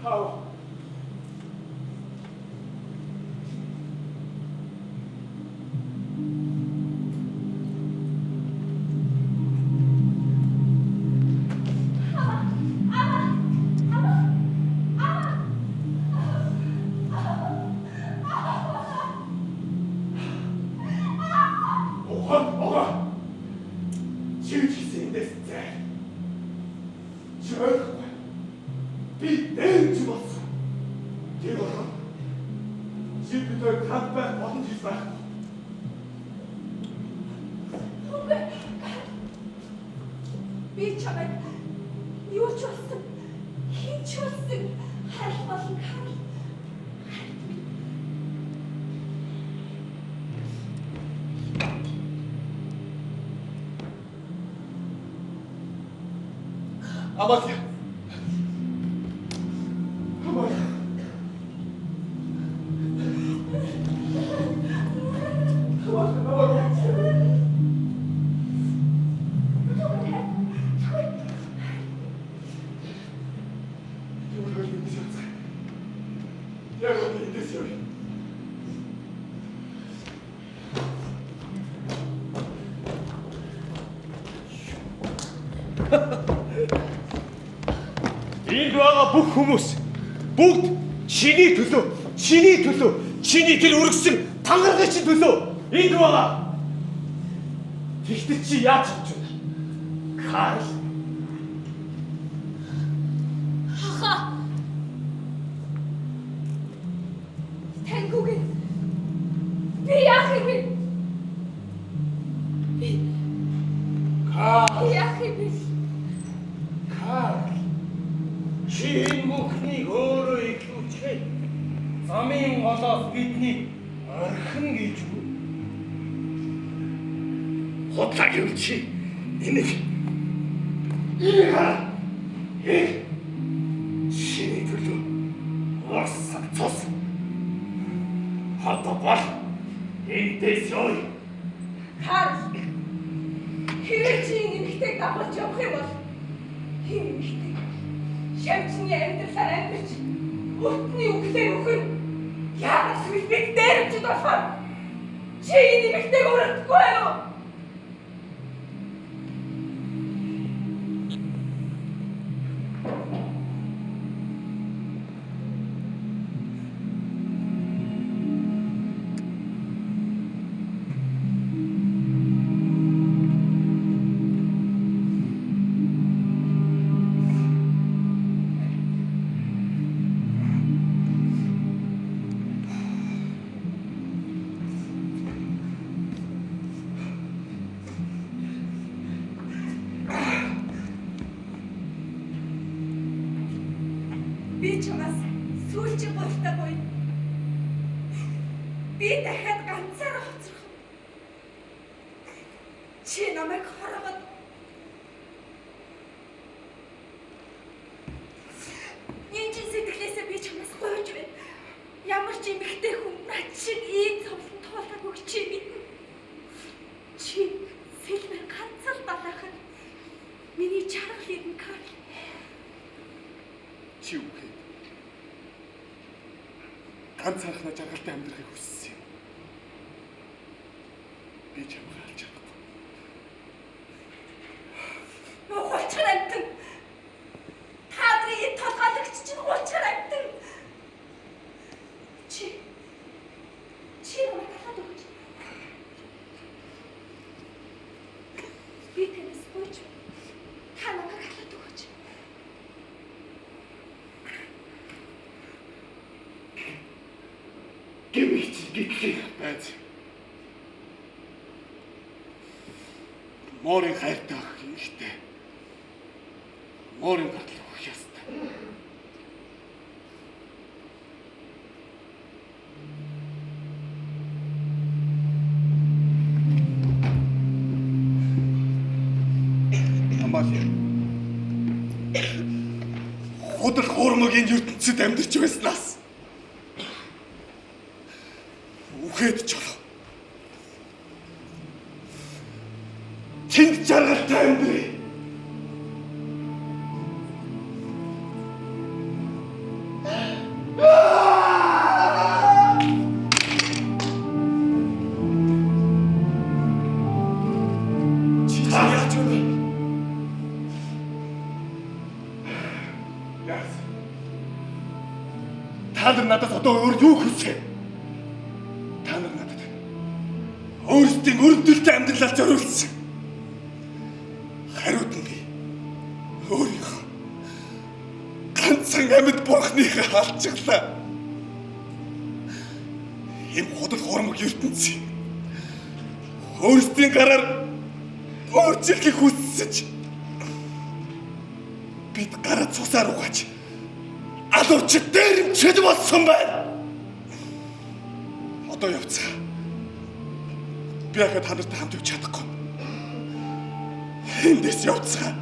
Аав. Охон огоо. Чи хийсэн эндээс зай. Чи ойлгохгүй. Би дэнч болсон. Тэр болгон. Чи бид хоёр хамт байх боломж хийж байхгүй. Үгүй. Би чамайг юу ч болсон, хэн ч болсон хайрлах болон Карл. Хайрт минь. Амалия. Амалия. Амалия. Тэгвэл эндээс явцгаа. Яг одоо эндээс явъя. Энд байгаа бүх хүмүүс бүгд чиний төлөө, чиний төлөө, чиний тэр өргөсөн тангарагын чинь төлөө энд байгаа. Тэгтэл чи яаж чадж байна? Карл. Хаха. Таньгүйг би яах юм бэ? Би Карл. яах юм бэ? Карл. Чи энэ бүхнийг өөрөө иглүүлчихээ. Замын голоос бидний орхин гэж үү? Худлаа гэвэл чи энийг энийг хар. Энэ чиний төлөө уурсан цус. Одоо бол эндээс явъя. Карл. Хэрвээ чи энэ эмэгтэйг дагуулж явах юм бол энэ эмэгтэй шавжны амьдралаар амьдарч өртний үхлээр үхэн. Яагаад гэвэл бид дээрэмчд болохоор чи энэ эмэгтэйг өрөвдөхгүй байна уу? Би чамаас сүүлчийн гуйлтай гоё. Би дахиад ганцаараа хоцрох. Чи намайг хорогод. Нинжин сэтгэлээсээ би чамаас гуйж байна. Ямар ч эмэгтэй хүн над шиг ийм зовлон туулаагүй чи мэднэ. Чи сэлмэр ганц л далайхан. Миний чаргал ирнэ Карл. Чи үхээд ганцаархнаа жаргалтай амьдрахыг хүссэн юм. Би чамайг алж чадахгүй. Хулчгар амьтан. Та нарын энэ толгойлагч чинь хулчгар амьтан. Чи чи намайг алаад өгч. Би танаас гуйж. Та намайг алаад өгөөч. Гэмэгч гитлэх байз. Морын хайртай ах ихтэй. Морын гартал өгөх ёстой. Амалия. Худал хуурмагийн ертөнцид амьдарч байснаас үхээд чолоо. Тэнд жаргалтай амьдрий. Чи яаж вэ? Яас. Та нар надаас одоо өөр юу хүсэх вэ? Та нар надад өөрсдийн өрөвдөлтэй амьдралаа зориулсан. Хариуд нь би өөрийнхөө ганцхан амьд бурхныхаа алдчихлаа. Ийм худал хормог ертөнцийн өөрсдийн гараар өөрчлөхийг хүссэн ч бид гараа цусаар угааж алуурч дээрэмчд болсон байна. Одоо явцгаа. Би ахаа та нартай хамт явж чадахгүй. Эндээс явцгаа.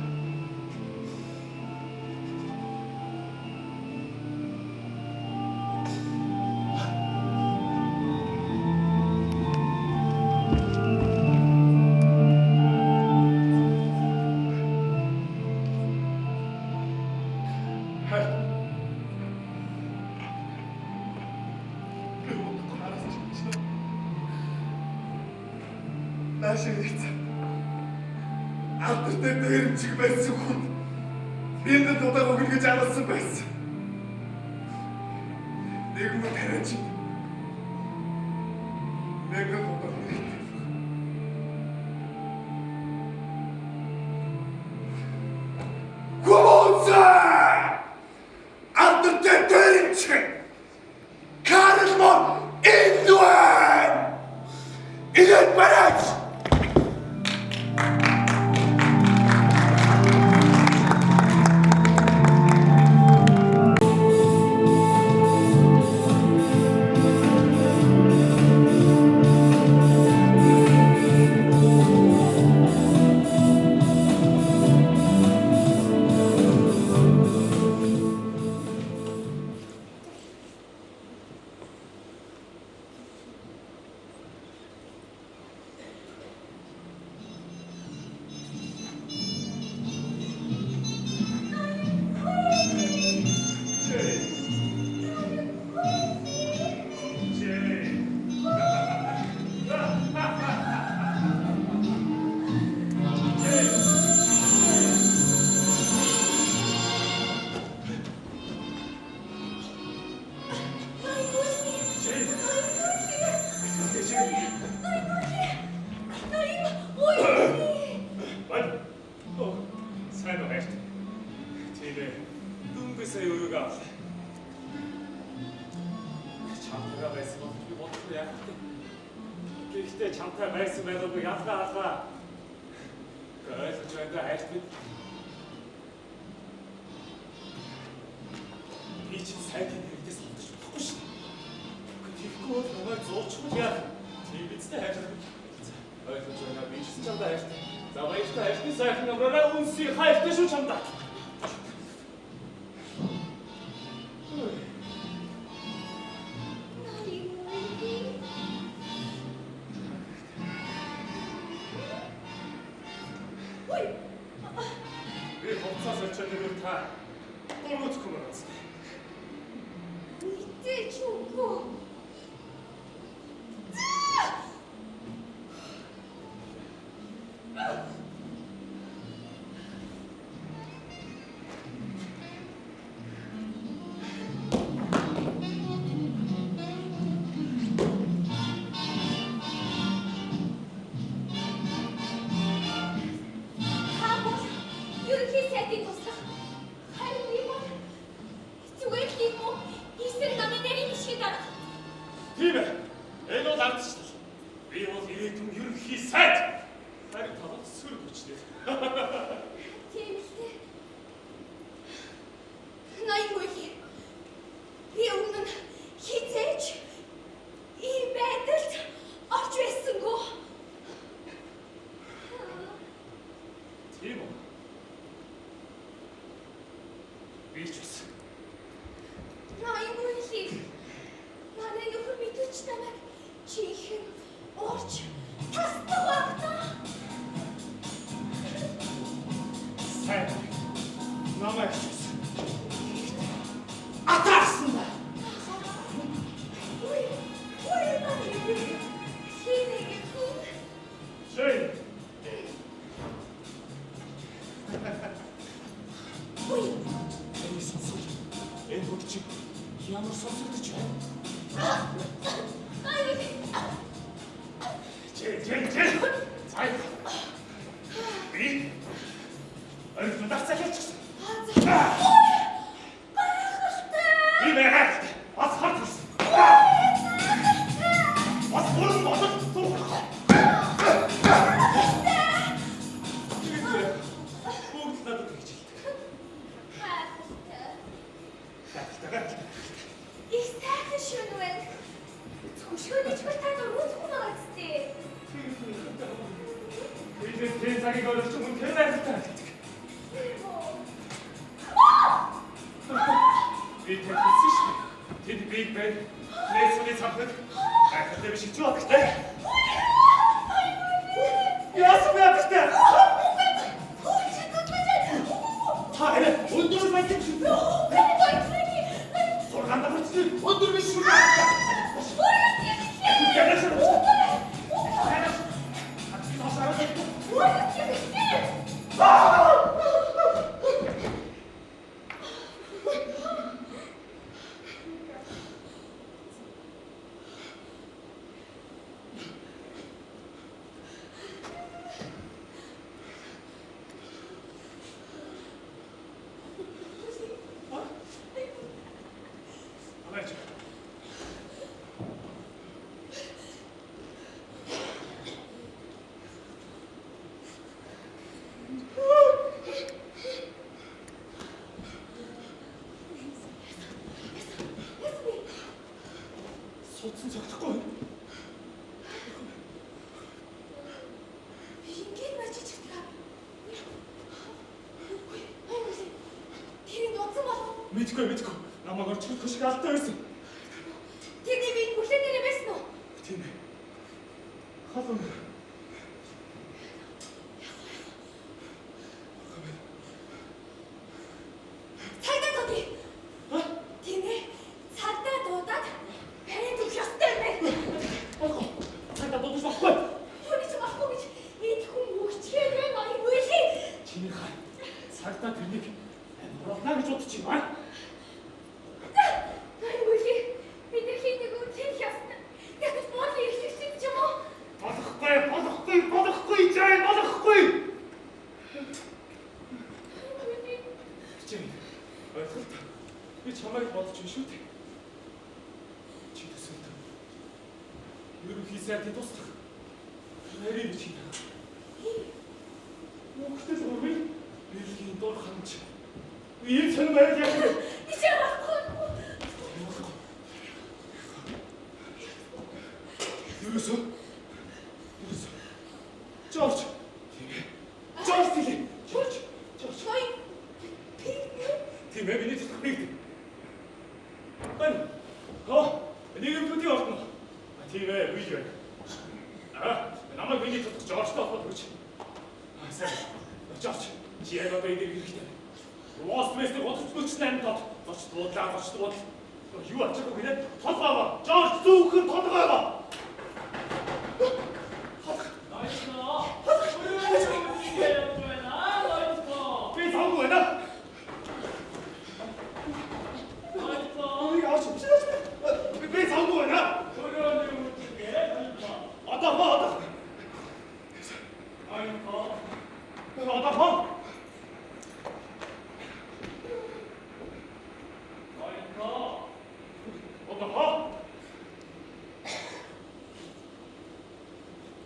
Би удахгүй хараас чимчнэ. Наашиг ирсэн. Алдартай дээрэмчих байсан хүн мянган удаа өгнө гэж амласан байсан. Нэг мөр тариач. Мянган удаа хэрэгтэй. Гомонцоо! Алдартай дээрэмчих. Карл Мор энд байна. Ирээд бараач. Бай. Оо, сайн уу хайрт. Тийм ээ. Дөнгөж сая өрөөгөө авлаа. Чамтайгаа байсан бол би бодохгүй яах вэ? Гэхдээ чамтай байсан байгаагүй ялгаа алгаа. Ойлгож байна да хайрт минь. Би чинь сайдын хэрэгтээс алдаж болохгүй шүү дээ. Тэгэхгүй бол намайг зуучихвал яах вэ? Тийм биз дээ хайрт минь. Ойлгож байна би ч гэсэн чамдаа хайртай. За баяртай хайртны сайхан амраарай үнсий хайртай шүү чамдаа. Би хувцас олчоод ирвэл та дургуутахгүй байна биз дээ. Мэдээж үгүй. Та бол ерөнхий сайдын туслах. Харин би бол зүгээр л юм уу? Эсрэг намын нарийн хишгийн дарга. Тийм ээ. Энэ бол ардчлал. Би бол ирээдүйн ерөнхий сайд. Харин та бол сөрөг хүчтэй. Тийм л дээ. Ноён үйл. Би өмнө нь хизээж ийм байдалд орж байсангүй. Тийм үү? Би ч бас. Ноён үйл. Манай нөхөр мэдвч намайг жинхэнэ уурч тасдаг байх та. захиалчихсан. Аа за. Гайхалтай. Би гайхалтай. Бас хар төрсөн. Бас гурван бодол зурх. Бүгд надад тэгж хэлдэг. Гайхалтай. Гайхалтай гайхалтай. Их сайхан шөнө байна. Зөвшөөрч та дөрвөн байгаа зү. Бид тэр цагийг ойлгож үнэхээр гайхалтай харагддаг. Би тэр хэлсэн шүү дээ. Тэд Big Ben, Нельсоны цамхаг гайхалтай биш гэж бодогтой. Яасан бэ адагтай? Та арай өндөр байсан шүү дээ. Зургаан давхарч өндөр биш шүү дээ. Амаач. Судсан цогцохгүй. Ингээд мажиж чадгаа. Тэр нууцсан болов. Мэдгүй мэдгүй. Намайг орчиход хөшиг алдаа байсан. Тэрний би бүлээн дээр байсан уу? Тийм ээ. Халуун. Цагдаа дуудъя. Тийм ээ. Цагдаа дуудаад бариад өгөх ёстой юм байна. Болохгүй. Цагдаа дуудаж болохгүй. Түүний чи болохгүй гэж эд хүн өгчгээд байна ноён үйлээ. Чиний хай. Цагдаа тэрнийг амруулна гэж бодчих юм аа. Ноён үйлээ. Бид нар хин нэг үн хэлэх ёстой. Ядаж буудлын эрхлэгчид ч юм уу? Болохгүй, болохгүй, болохгүй, жай болохгүй. Чи ойлголт. Би чамайг бодож байна шүү дээ. Чи төсөөлт. Ерөнхий сайдын туслах. Нарийн би чи. Мөнхтэй гурвын бэлгийн дур ханж. Ийм сонир байл яах вэ? Чи болохгүй. Ерөөсөө. Ерөөсөө. Жорж. Тийм ээ. Жорж тэлээ. Жорж. Жорж. Ноён Тийм ээ, миний туслах бигд. Байна. Хоо, нэг юм төдий ордно. Тийм ээ, үйл байна. Аа, намайг миний туслах Жоржтой холбоод өгч. Аа, сайн. Жорж, чи яг одоо энийг хэрэгтэй. Лост Вестийг худалдаж 8 тод. Зоч дуудлаа, зоч дуудал. Юу ачаагүй гинэ? Толгой аваа. Жорж зүүхэн толгой аваа. Би завгүй байна. Ой, авч. Би завгүй байна. Одоо хоо одоо. Одоо хоо. Одоо хоо.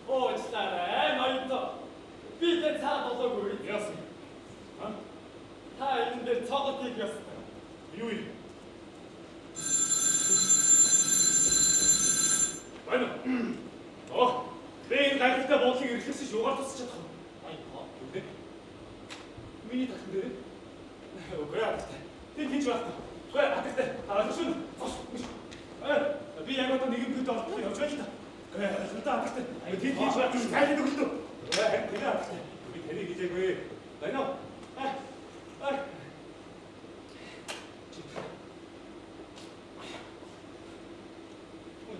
Уучлаарай, ноёнто. Би тэ цаа болоогүй. Яасан? А? Та энэ дээр цогот хийх ёстой. Юу юм? Байна. Оо, би энэ гайхалтай буудлыг эрхлэсэн шуугаар тусч чадах уу? Ноёнто. Юу вэ? Миний татхан дээр. Үгүй аа. Тэг хийж байхгүй. Үгүй атагтай. Ойлгож байна. Зош. Аа, би яг одоо нэгэн бүд ордлоо явж байна л та. Үгүй ойлголтой атагтай. Тэг хийж байхгүй. Тайлан өгөлтөө. Үгүй харин тэр атагтай. Би тэрийг хийжээгүй. Байна уу? Аа. Аа.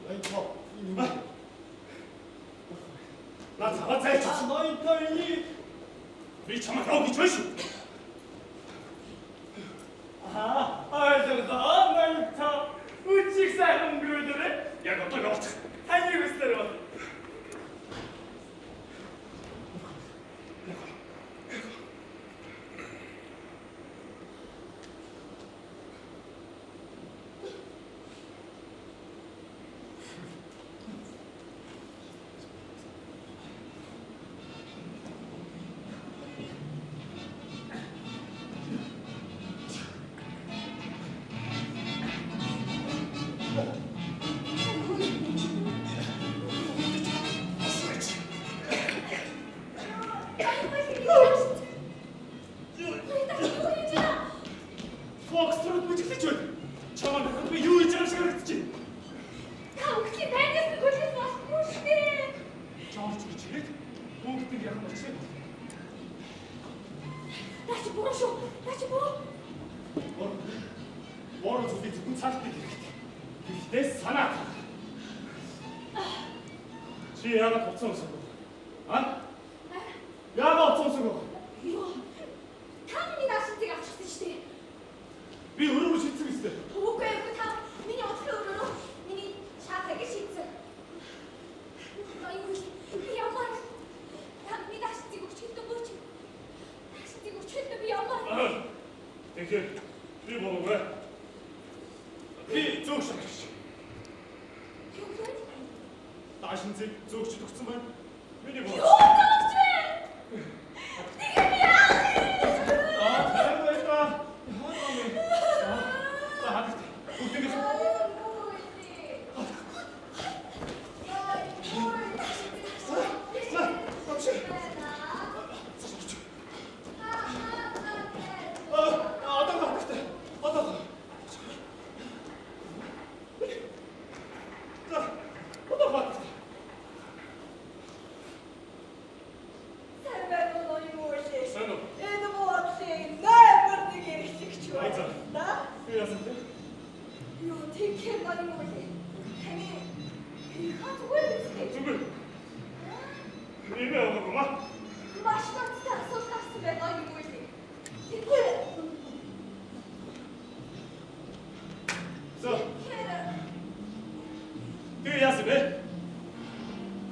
Ноёнто. Энэ юу? Наа цаваа зайч. Ноёнто энийг Би чамайг яв гэж байна шүү. Аа, ойлголоо, ноёнто. Үчиг сайхан өнгөрөөлөөрэй. Яг одоо явуучих. Таны хүслээр бол. Чи яагаад хувцас өмсөв? А? Яагаад хувцас өмсөв? Юу? Та миний наашинтыг авчихсан шүү дээ. Би өрөөрөө шийдсэн гэжтэй. Үгүй ээ, та миний удлахын өрөөрөө миний шаахыг шийдсэн. Ноён би ямар та миний наашинтыг өгч хэлдэг бууч. Наашинтыг өгч хэлдэг би ямар. Тэгэхээр би буруугүй. Би зөв шийдэж. Юу вэ? Даашинзыг зөөгчд өгсөн байна. Миний буруу. Юу зөөгч вэ? Тэгээ би яах юм? Аа, тань байлаа. За хадагт. Бүгдийг За, амши. Аа, одоо хадагт. Одоо. За, одоо хадагт. Сайн байна уу ноён үйл? Сайн уу? Энэ буудлын номер 1 эрхлэгч Баяр. Да? Би яасан бэ? Юу тэгэхээр ноён үйл? Таны хаа зүгээр үстэй. Зүгээр. Нэмээ аваагүй маа. Маш ноцтой асуулт гарсан байна ноён үйл. Тэгэхээр За, тэгэхээр тэгээ яасан бэ?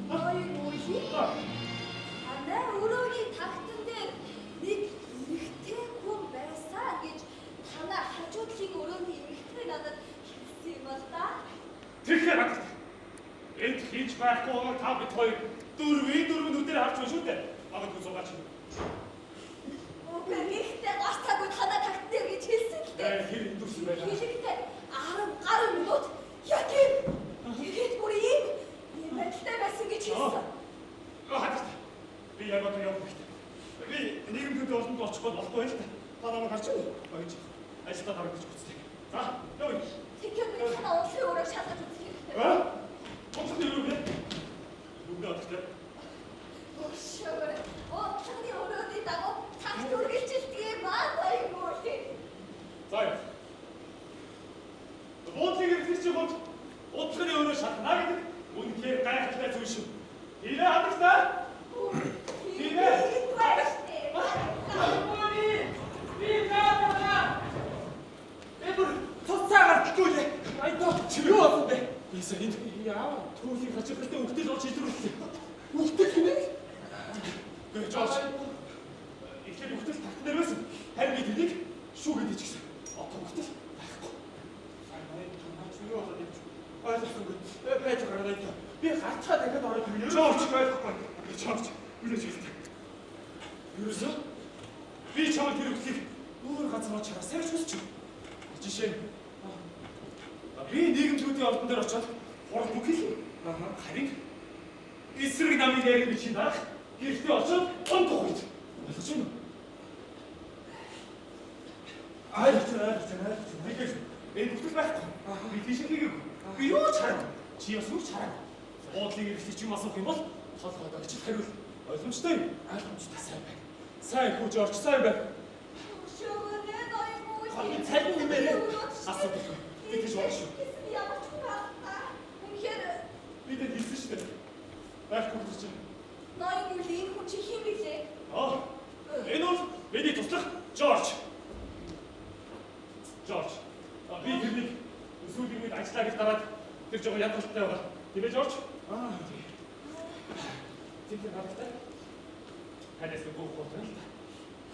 ноён үйл. Аа. Танай өрөөний тагтан дээр нэг эмэгтэй хүн байсан гэж танай хажуудлын өрөөний эмэгтэй надад хэлсэн юм ал да. Тэгэхээр хадагт. Энд хийж байхгүй байгааг та бид хоёр дөрвийн дөрвөн нүдээр харж байна шүү дээ. Магадгүй зугаач. Үгүй гэхдээ гарцаагүй танай тагтан дээр гэж хэлсэн л дээ. Тэр эндүрсэн байлаа. Хэлэхдээ 10 гаруй минут яг юм. Тэгээд бүр ийм ийм байдалтай байсан гэж хэлсэн. Аа хадагт. Би яг одоо явах хэрэгтэй. Би нийгэмд олонд очих бол болохгүй байл та. Та намайг харж байна уу? Баяж. Ажилдаа дарагдаж үзтээ. За, явъя. Тэгэхээр би танай унтлын өрөөг шалгаж үзэх хэрэгтэй. Аа? Унтлын өрөө бэ? Юу гэдэг вэ? Өшөөр. Унтлын өрөөний дагуу цагт үргэлжилдэг юм аа ноён үйл. За яа. Буудлын эрхлэгчийн хувьд унтлын өрөө шалгана гэдэг үнэхээр гайхалтай зүйл шүү. Тэрэ хадагтай. Тийм ээ. Би наадаа. Би бүр цуцаа гарчихгүй лээ. Айдаа чи юу болсон бэ? Ийсэ энд яа түүхийг хачирхалтай үгтэл олж илрүүллээ. Үхтэл хэмээх? Гэ Жорж. Эхлээд үгтэл тагтан дээр байсан. Харин би тэрнийг шүүгээд ичгсэн. Одоо үгтэл байхгүй. Сайн наач юу болоод юм чи? Ойлгосонгүй. Байж байгаа надаа. Би гарчхаа дахиад ороод ирнэ. Жорж ойлгохгүй. Жорж үлээж хэлдэг. Ерөөсөө би чамайг тэр үгтлийг өөр газар олж хараа сайж хүсэж байна. Жишээ нь би нийгэмлүүдийн ордон дээр очиод хурал бүх хэлнэ. Харин эсрэг намын яриг би чи дарах гэртээ очиод унтах үед ойлгож байна уу? Ойлгож байна, ойлгож байна, ойлгож байна. Тэгэхээр энэ бүтэл байхгүй. Би тийш хийгээгүй. Би юу ч хараагүй. Чи бас юу ч хараагүй. Буудлын эрхлэгч юм асуух юм бол толгойд огч хариул. Ойлгомжтой юм. Ойлгомжтой. Сайн байна. Сайн хүү Жорж, сайн байна. Өшөөгөө ноён үйл. Хамгийн цалин нэмээрээ. Асуудалгүй. Би тийш орно шүү. Ямар ч хүн байна. Үнэхээр Би тэд хэлсэн шүү дээ. Байхгүй гэж чинь. ноён үйл энэ хүн чи хэн билээ? Аа. Энэ бол миний туслах Жорж. Жорж. Би тэрнийг сүүлийн үед ажиллаа гэж дараад тэр жоо ядгалтай байгаа. Тийм ээ Жорж? Аа. Тэр гаралтай. Танаас нэг гоо гоо л та.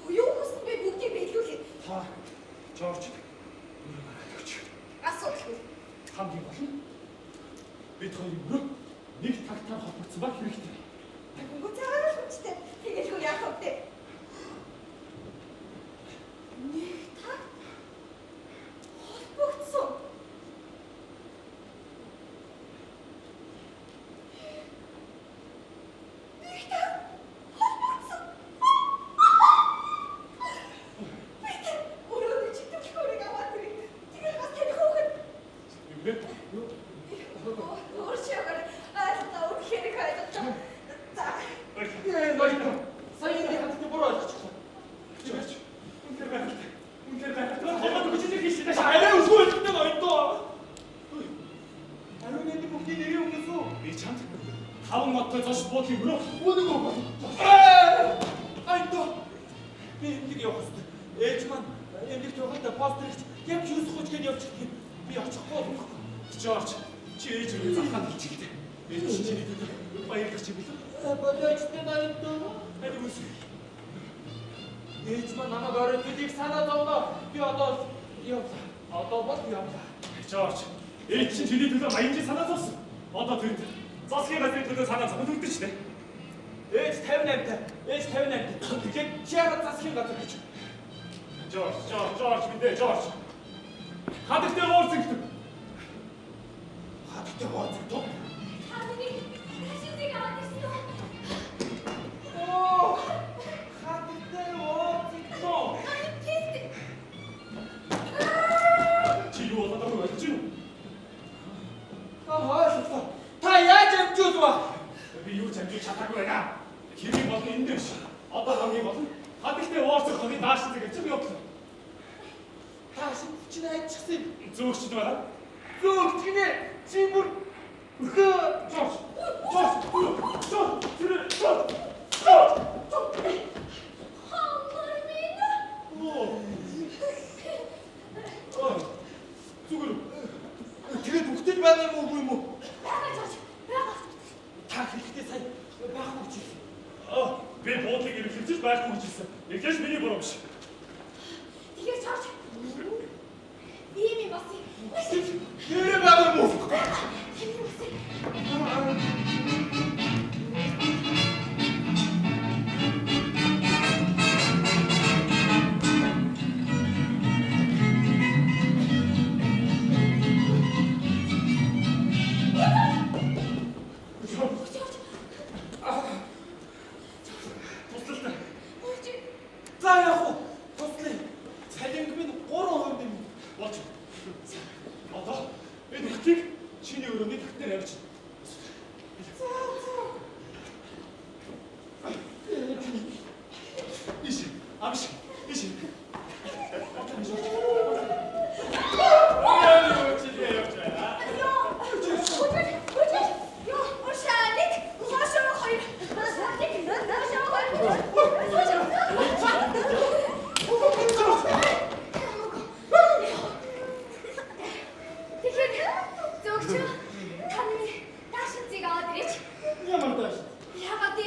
Юу хүсэн бэ бүгдийг биелүүлээ. Та Жорж өрөө гаргаад өгч. Асуудалгүй. Хамгийн гол нь бид хоёрын өрөө нэг тагтаар холбогдсон ба хэрэгтэй. Үгүй цааруулмжтай. Тэгэлгүй яах вэ? Нэг такт холбогдсон. Нэг такт холбогдсон. Би тэр өрөөний чиглэлхүүрийг аваад ирээ. Тэгээд бас тань хөөхөд. Юу вэ? Өөрчөөр айлтаа үнэхээр их ойлголоо. За. Ээ ноён. Сая энэ хатны буруу ойлгочихлоо. Жорж. Үнэхээр гайхалтай. Үнэхээр гайхалтай. Толгойд өгч ирэх юм шиг. Арай өсгөө хэлдэг ноён доо. Ариун нэр бүхний нэрийг өгсөн. Би чамд Таван модтой зош буудлын өрөө. Үнэн үү? Ай доо. Би эмнэлэг явах ёстой. Ээж маань эмнэлэгт явахад постэр хийж яг 9:30 гээд явчих юм. Би очихгүй болохгүй. Жорж, чи ээж рүү залхаад хэлчихлээ. Ээж чи чиний төлөө баярлах чи билүү? Болооч тэ ноён. Аль үс. Ээж маань намайг орой төлийг санаа зовноо. Би одоо явлаа. Одоо бол явлаа. Жорж, ээж чи чиний төлөө маянжи санаа зовсон. Одоо тэнд засгийн газрын төлөө санаа зовход үлдэн штэ. Ээж 58 та. Ээж 58 та. Тэгэхээр чи яагаад засгийн газар гэж? Жорж, Жорж, Жорж минь Жорж. Хадагтай уурцэгдв. Хадагтай уурцэгдв. Та миний ташинзыг аваад ирсэн үү? Оо! Хадагтай уурцэгдв. Тийш. Чи юу болоод байгааг ойлгож байна уу? Та ойлголоо. Та яаж амжуулва? Би юу ч амжуулж чадаагүй байна. Хэргийн бол нь энэ дээр биш. Одоо хамгийн гол нь хадагтай уурцэх хотын даашин зэг авчих явдлаа. Та чинь айчихсан. Зөөгчд байна. Зөөгч гинэ. Чи бүр Жорж. Жорж. Жорж. Тэр Жорж. Жорж. Хамар минь. Оо. Оо. Зүгээр. Тэгээд үхтэл байгаа юм уу үгүй юм уу? Байгаа Жорж. Байгаа. Та хэлэхдээ сая байхгүй гэж хэлсэн. Аа, би буудлыг эргэлзэж байхгүй гэж хэлсэн. Эхлэж миний буруу биш. Тэгэхээр Жорж. Ийм юм болсон. Нэрээ байгаа юм уу? Тийм юм болсон. Жорж. Жорж. Туслалтай. Үгүй. За яах вэ? Туслая. Цалинг минь 3% нэмнэ. Болж. Одоо энэ хотыг чиний өрөөний тагтнаар авч. Иш, амш, иш. Аа, чи явж байна. Йоо. Үгүй. Үгүй. Йоо, уршаалик. Хошоо хоёр. Уршаалик. Хошоо хоёр. Тэгэхээр зөөгч та миний даашинзыг аваад ирээч. Ямар дааш? Яагаад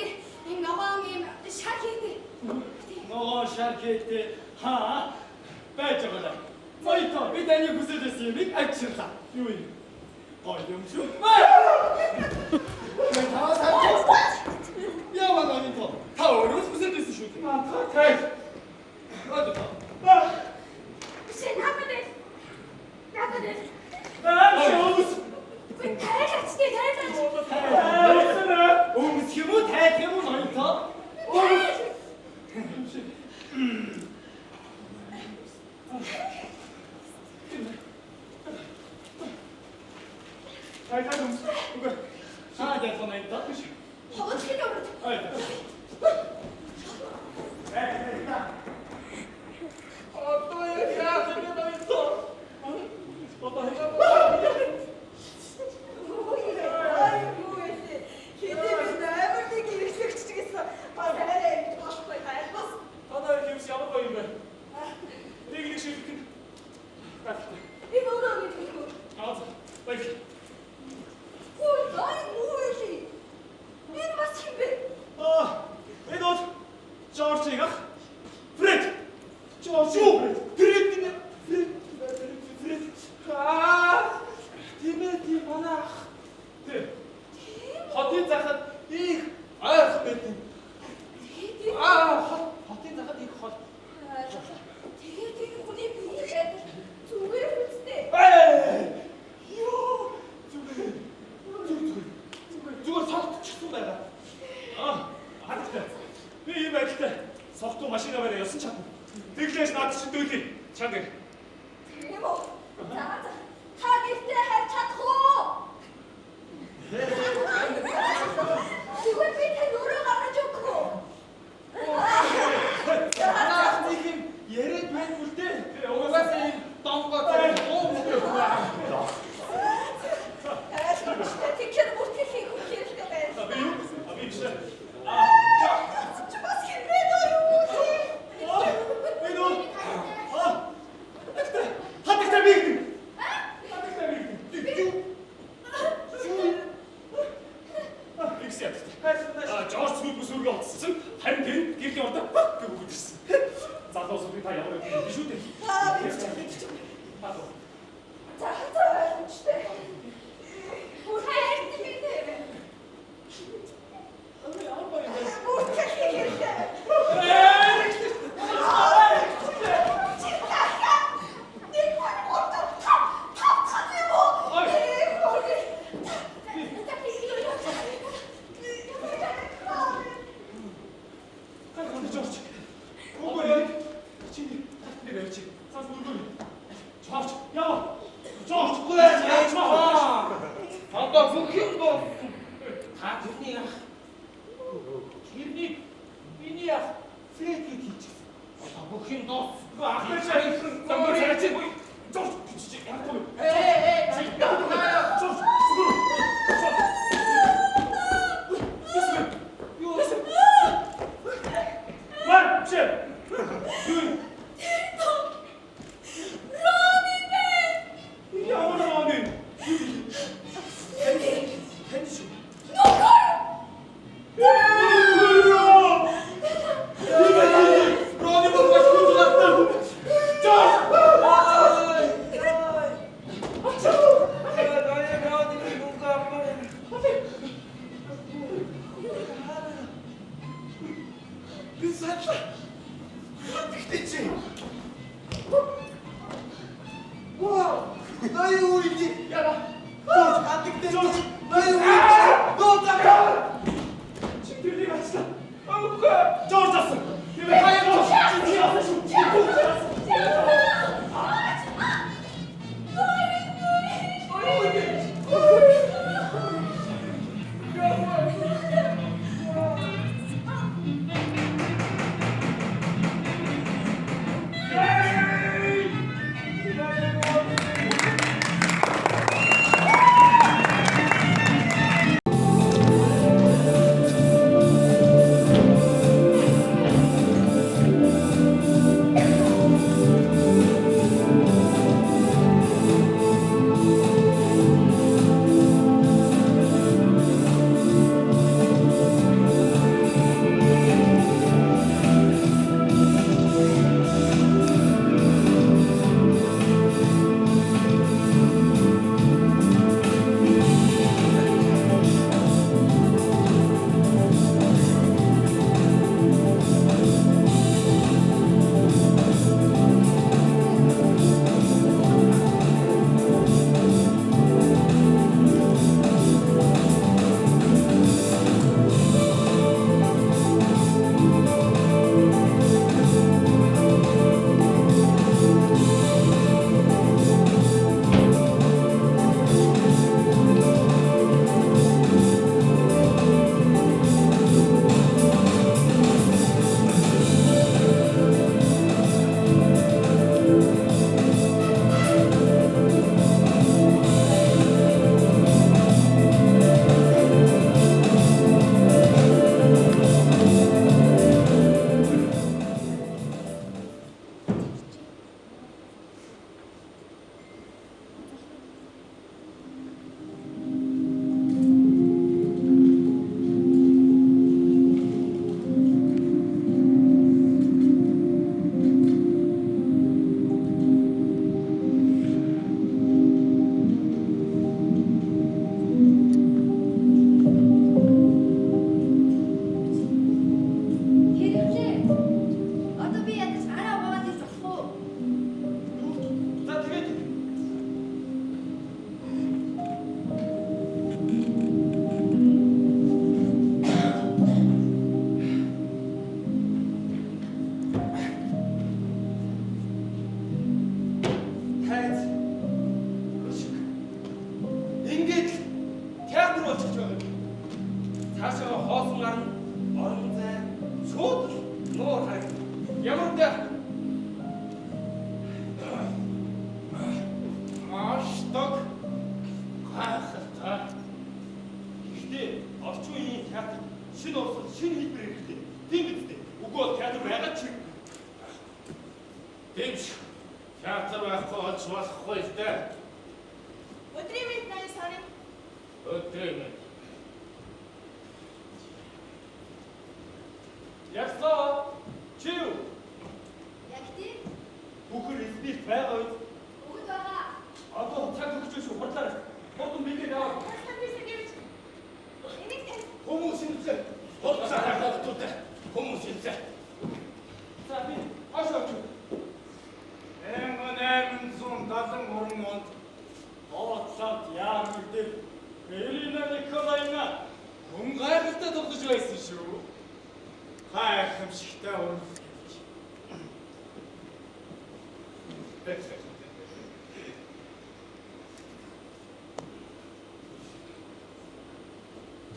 ийм ногоон ийм шар хийдэг. Ногоон шар хийдэг. Хаа? Байж байгаа. Моито би таны хүсэж байсан юмыг авчирлаа. Юу юм? Гоё юм шүү. Мэн та сарч. Яа ноён та өөрөө л хүсэж байсан шүү дээ. Та тай. Одоо. Биш надад ээ. Надад ээ. Аа, шоус. Үгүй тайлаач тий тайлаач. Өмс юм уу тайлах юм уу ноён та? Тайлаа өмс. Үгүй. Аа яах вэ ноён та? Хогоцгийн өрөөд. Ай. Одоо яах вэ ноён та? Одоо яах вэ? Ай юу вэ? Хэдий би амар нэг хэрэглэгч гэсэн бас арай ингэж болохгүй тайлбас. Танаа хэмс ямар гоё юм бэ? Нэг нэг ширхэг нь. Гайхалтай. Энэ өөрөө нэг хэлэхгүй. Аа, баярлалаа. Хүү ай юу вэ? Энэ бас хин бэ? Аа, энэ бол Жоржийг ах. Фред. Жорж юу? Фред гинэ. Фред. Фред. Аа. Тийм ээ тийм манай ах. Тий. Хотын захад их ойрхон байдаг. Аа хотын захад их хол. Тэгээд энэ хүний бүлэг байдал зүгээр үстэй. Ээ. Йоо. Зүгээр. Зүгээр. Зүгээр. Зүгээр согтчихсон байгаа. Аа, хадагтай. Би ийм байдалтай согтуу машин аваараа явсан чадна. Тэглээж над чинь дөлий. Чанга. Тийм үү? За за. Та гэртээ харж чадах уу? Тэгвэл би тань өөрөө гаргаж өгөх үү? Манай ах нэг юм яриад байна үл дээ. Угаасаа юм донгоо зэрэг гоо мөрөө. Тайлбартай тэгэхээр бүртгэл хийх хэрэгтэй байна. Би Чи бас хэмрээд юу вэ? Энэ үү? Хатагтай би. Хатагтай би. Ихсэн. Жорж сүлбэ сүргээ олцсон. Харин тэр гэрлийн ордоо гэх үг ирсэн. Залуусуудыг та ямар юм биш үү дээ. Аа би чи. За за ойлгомжтой. Бүр хайртай би дээ. Ямар гоё юм бэ? Бүр хэрэгтэй. Чи дахиад нэг хоёр гурав тав тав тав юм уу? Нэг хоёр. За би юу Гай Жорж. Үгүй ээ. Чи нэг авчи. Цаас өргөө. Жорж, яа. Жорж, Үгүй ээ. Одоо бүх юм болсон. Та тэрний ах. Тэрнийг миний ах Фредд хийчихсэн. Одоо бүх юм дууссан. Ах байж замбар царай чи. Жорж, чи яахгүй. Ээ ээ. Жорж, сүгэр. Юу? Маа, чи. Юу? Рони бэ. Ямар Рони? Тань шүү. Нөхөр. Рони бол маш хүнд гартай. Жорж! Би саналаа. Хатагтай чи. Вау! Дай үгүй. Яра. Жорж хатагтай чи. Дай үгүй. Доо заа. Чи тэрнийг ачлаа. Үгүй. Жорж асан. Тэр хаяа Жорж. Чи асан шүү. Чи асан. Хэрэглээ. Одоо би ядаж гараа угаагаад ирж болох уу? За тэгээд хайц шиг Ингээд л театр болчихж байгаа юм. Цаашаа хоосон гарна, орон зай, шууд л нуур харагдана. Ямар дэ маш дог гайхалтай. Гэхдээ орчин үеийн театр Шинэ урсгал, шинэ хэлбэр хэрэгтэй. Тийм биз дээ. Үгүй бол театр байгаа ч хэрэггүй. Тийм шүү. Театр байхгүй болж болохгүй л дээ. Өдрийн мэнд ноён сарын. Өдрийн мэнд. Яслаа. Чи юу? Яг тийм. Бүхэр эзнийг байгаа үед. Өгд байгаа. Одоо цаг өгч шүү хурлаарай. Хурдан мэдээ аваа. Энийг тань. Хүмүүс илзээ. Хурцаа хахтуудаа. Хүмүүс илзээ. За би хойш очив. 1873 онд Хоотлоод яармаг дээр Ирина Николаевна хүн гайхалтай тоглож байсан шүү. Гайхамшигтай уран бүтээл.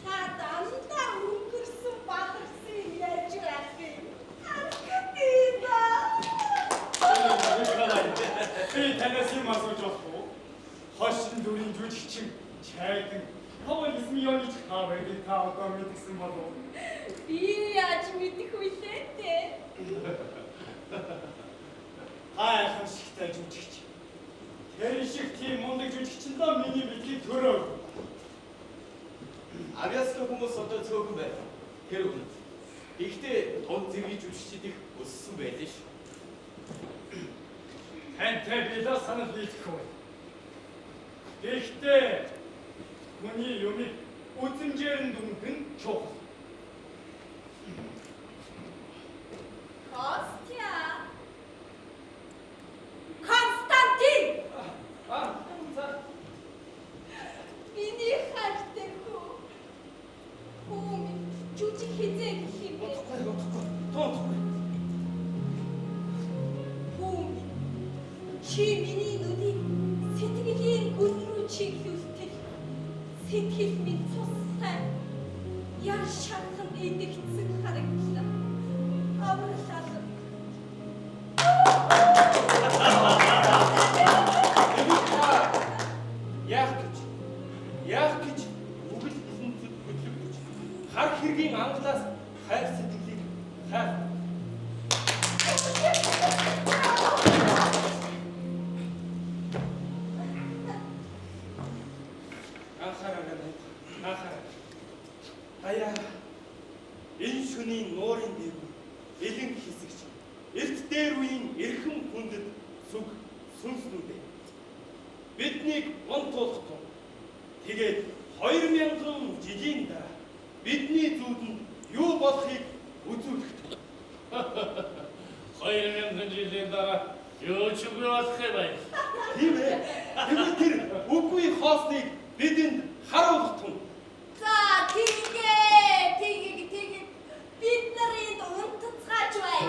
Та дандаа өнгөрсөн бадарсан юм яаж байх юм? Аркадина. Николай, би танаас юм асууж болох уу? Хошин дүрийн жүжигчин Чайдан Павел Смионич хаавыг та одоо мэдсэн болов уу? Би яаж мэдэх вүлээ те? Гайхамшигтай жүжигч. Тэр шиг тийм мундаг жүжигчин л миний мэдлийг төрөв. Авьяастай хүмүүс одоо цөөхөн байна. Тэр үнэ. Гэхдээ дунд зэргийн жүжигчид их өссөн байлээ ш. Тантай би л санал нийлэхгүй. Гэхдээ хүний юмыг үзэмжээр нь дүнхэн чухал. Костя. Константин. Аа, за. Миний хайртай хүү. Хүү минь жүжиг хизээ гэх юм бэ? Бодохгүй, бодохгүй. Тоодохгүй. Хүү минь чи миний нүдийг сэтгэлийн гүн рүү чиглүүлтэл сэтгэл минь цустай яр шарханд идэгдсэн харагдлаа. Аврал алга. Яах гэж? Яах гэж үгэл хилэнцэд хөдлөгдөж хар хэргийн ангалаас хайр сэтгэлийг хайр анхаараа анхаараа. Аяа энэ шөнийн нуурын дээгүүр элен хэсэгч эрт дээр үеийн эрхэм хүндэд сүг сүнснүүдээ биднийг унтуулах тун. Тэгээд 2000 жилийн дараа бидний зүүдэнд юу болохыг үзүүлэх тун. 2000 жилийн дараа юу ч үгүй болох юм байна. Тийм ээ. Тэгвэл тэр үгүй хоосныг бидэнд харуулах тун. За тэгээ тэгээ тэгээ бид нар энд унтцгааж бай.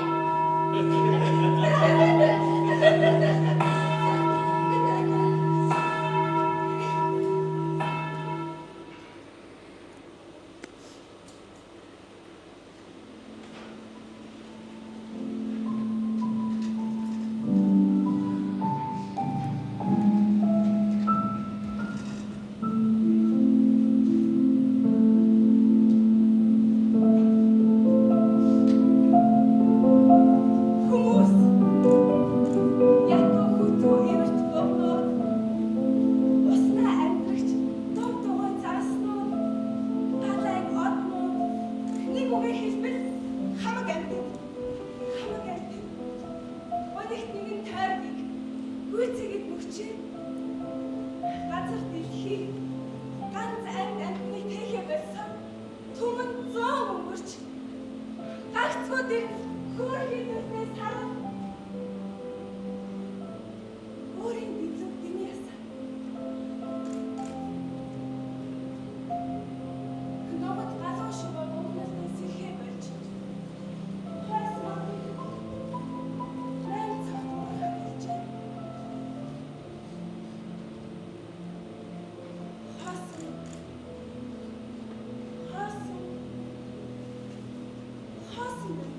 Хүмүүс ятуу хүтүү эвэрт богноод уснаа амьдрагч дув дугуй зааснууд далайн однууд нэг үгээр хэлбэл хамаг амьтад хамаг амьтад өнөгт нэгэн тойргийг гүйцэгэд мөчөө газар дэлхий ганц амьд амьтныг тэхэ болсон түмэн 100 өнгөрч гагцхүү тэр хөөрхий нүднээс харан өөрийн дэглүү дэний ясаа. Ногод галуун шуваа богнолтой сэрхээ болж хойс модыг 8 цагт уурхай болжээ. Хоосон хоосон хоосон байна.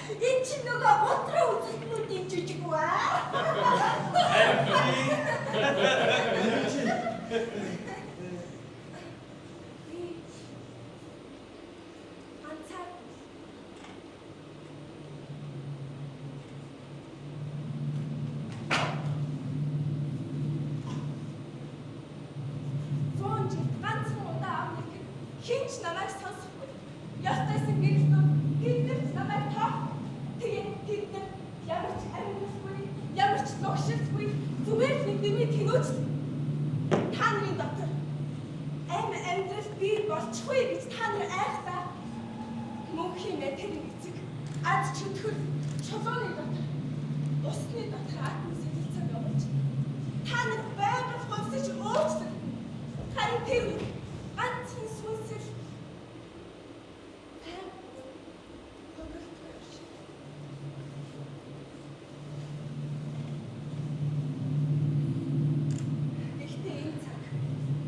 Энэ чинь нөгөө гутрын үзэлтнүүдийн жижиг ба. Ганцаар 100 жил ганцхан удаа ам нэхэд хэн ч намайг сонсохгүй. Ёстойсон гэрэлтүүд тэд нар ч намайг тоохгүй. Тэгээд тэд нар ямар ч амьдлгүй, ямар ч лугшилгүй зүгээр л нэг дэмий тэнүүч та нарын дотор амь амьдрал бий болчихгүй гэж та нар айхдаа мөнхийн материйн эцэг ад чөтгөр чулууны дотор усны дотор атом сэлэлцээг явуулж та нар байгаль хувьсаж өөрчлөгдөнө. Харин тэр үед ганцхан сүнсэл төгөлтгөр шиг. Гэхдээ энэ цаг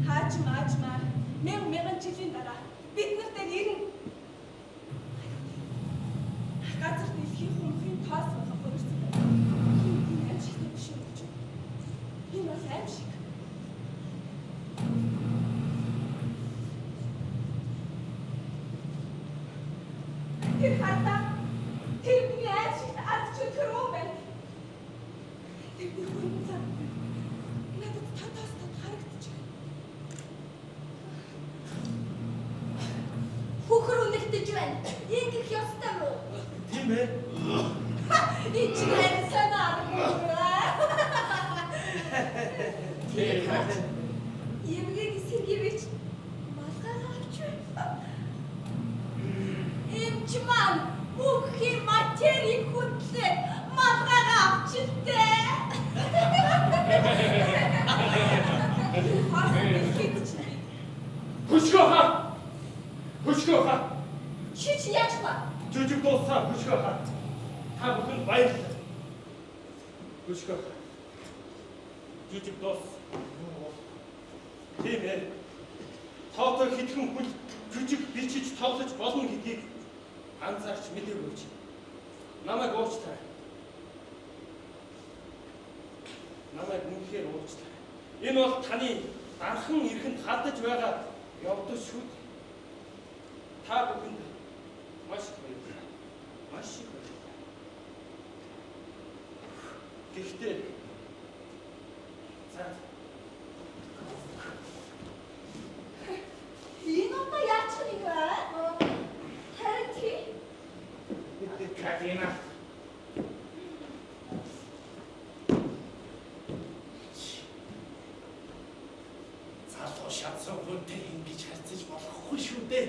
хааж маажмаар мянга мянган жилийн дараа бид нар дээр ирнэ. Газар дэлхийн хумхын тоос болгох хувирсан байна. Энэ аимшигтай биш үү гэж. Энэ бол аимшиг. Тэр хардаа тэр миний аимшигт ад чөтгөр үү байна. Тэрний хүн зам надад тодоос тод харагдчих. Хөхөр үнэлдэж байна. Ингэх ёстой мó? Тийм ээ. Энэ чинь харин сайн аргагүй. Тийм. Эмгээг сэргийвч малгайгаа авч байна. Эмч маань мөнхийн материйг хөдлөө малгайгаа авчилтээ. Харсан дэлхийд чинь би Хөшгөө хаа. Хөшгөө хаа. Чи чи яаж вэ? Жүжиг дууссан хөшгөө хаа. Та бүхэнд баярлалаа. Хөшгөө хаа. Жүжиг дууссан. Тийм ээ. Тоотой хэдхэн хүн жүжиг бичиж тоглож болно гэдгийг анзаарч мдээгүй чи. Намайг уучлаарай. Намайг үнэхээр уучлаарай. Энэ бол таны дархан эрхэнд хадаж байгаа явдал шүү дээ. Та бүхэнд маш их баярлалаа. Маш их баярлалаа. Гэхдээ за Энэ одоо яаж юм бэ? Харин тий. Катина. Залуу шатсан хүнтэй ингэж харьцаж болохгүй шүү дээ.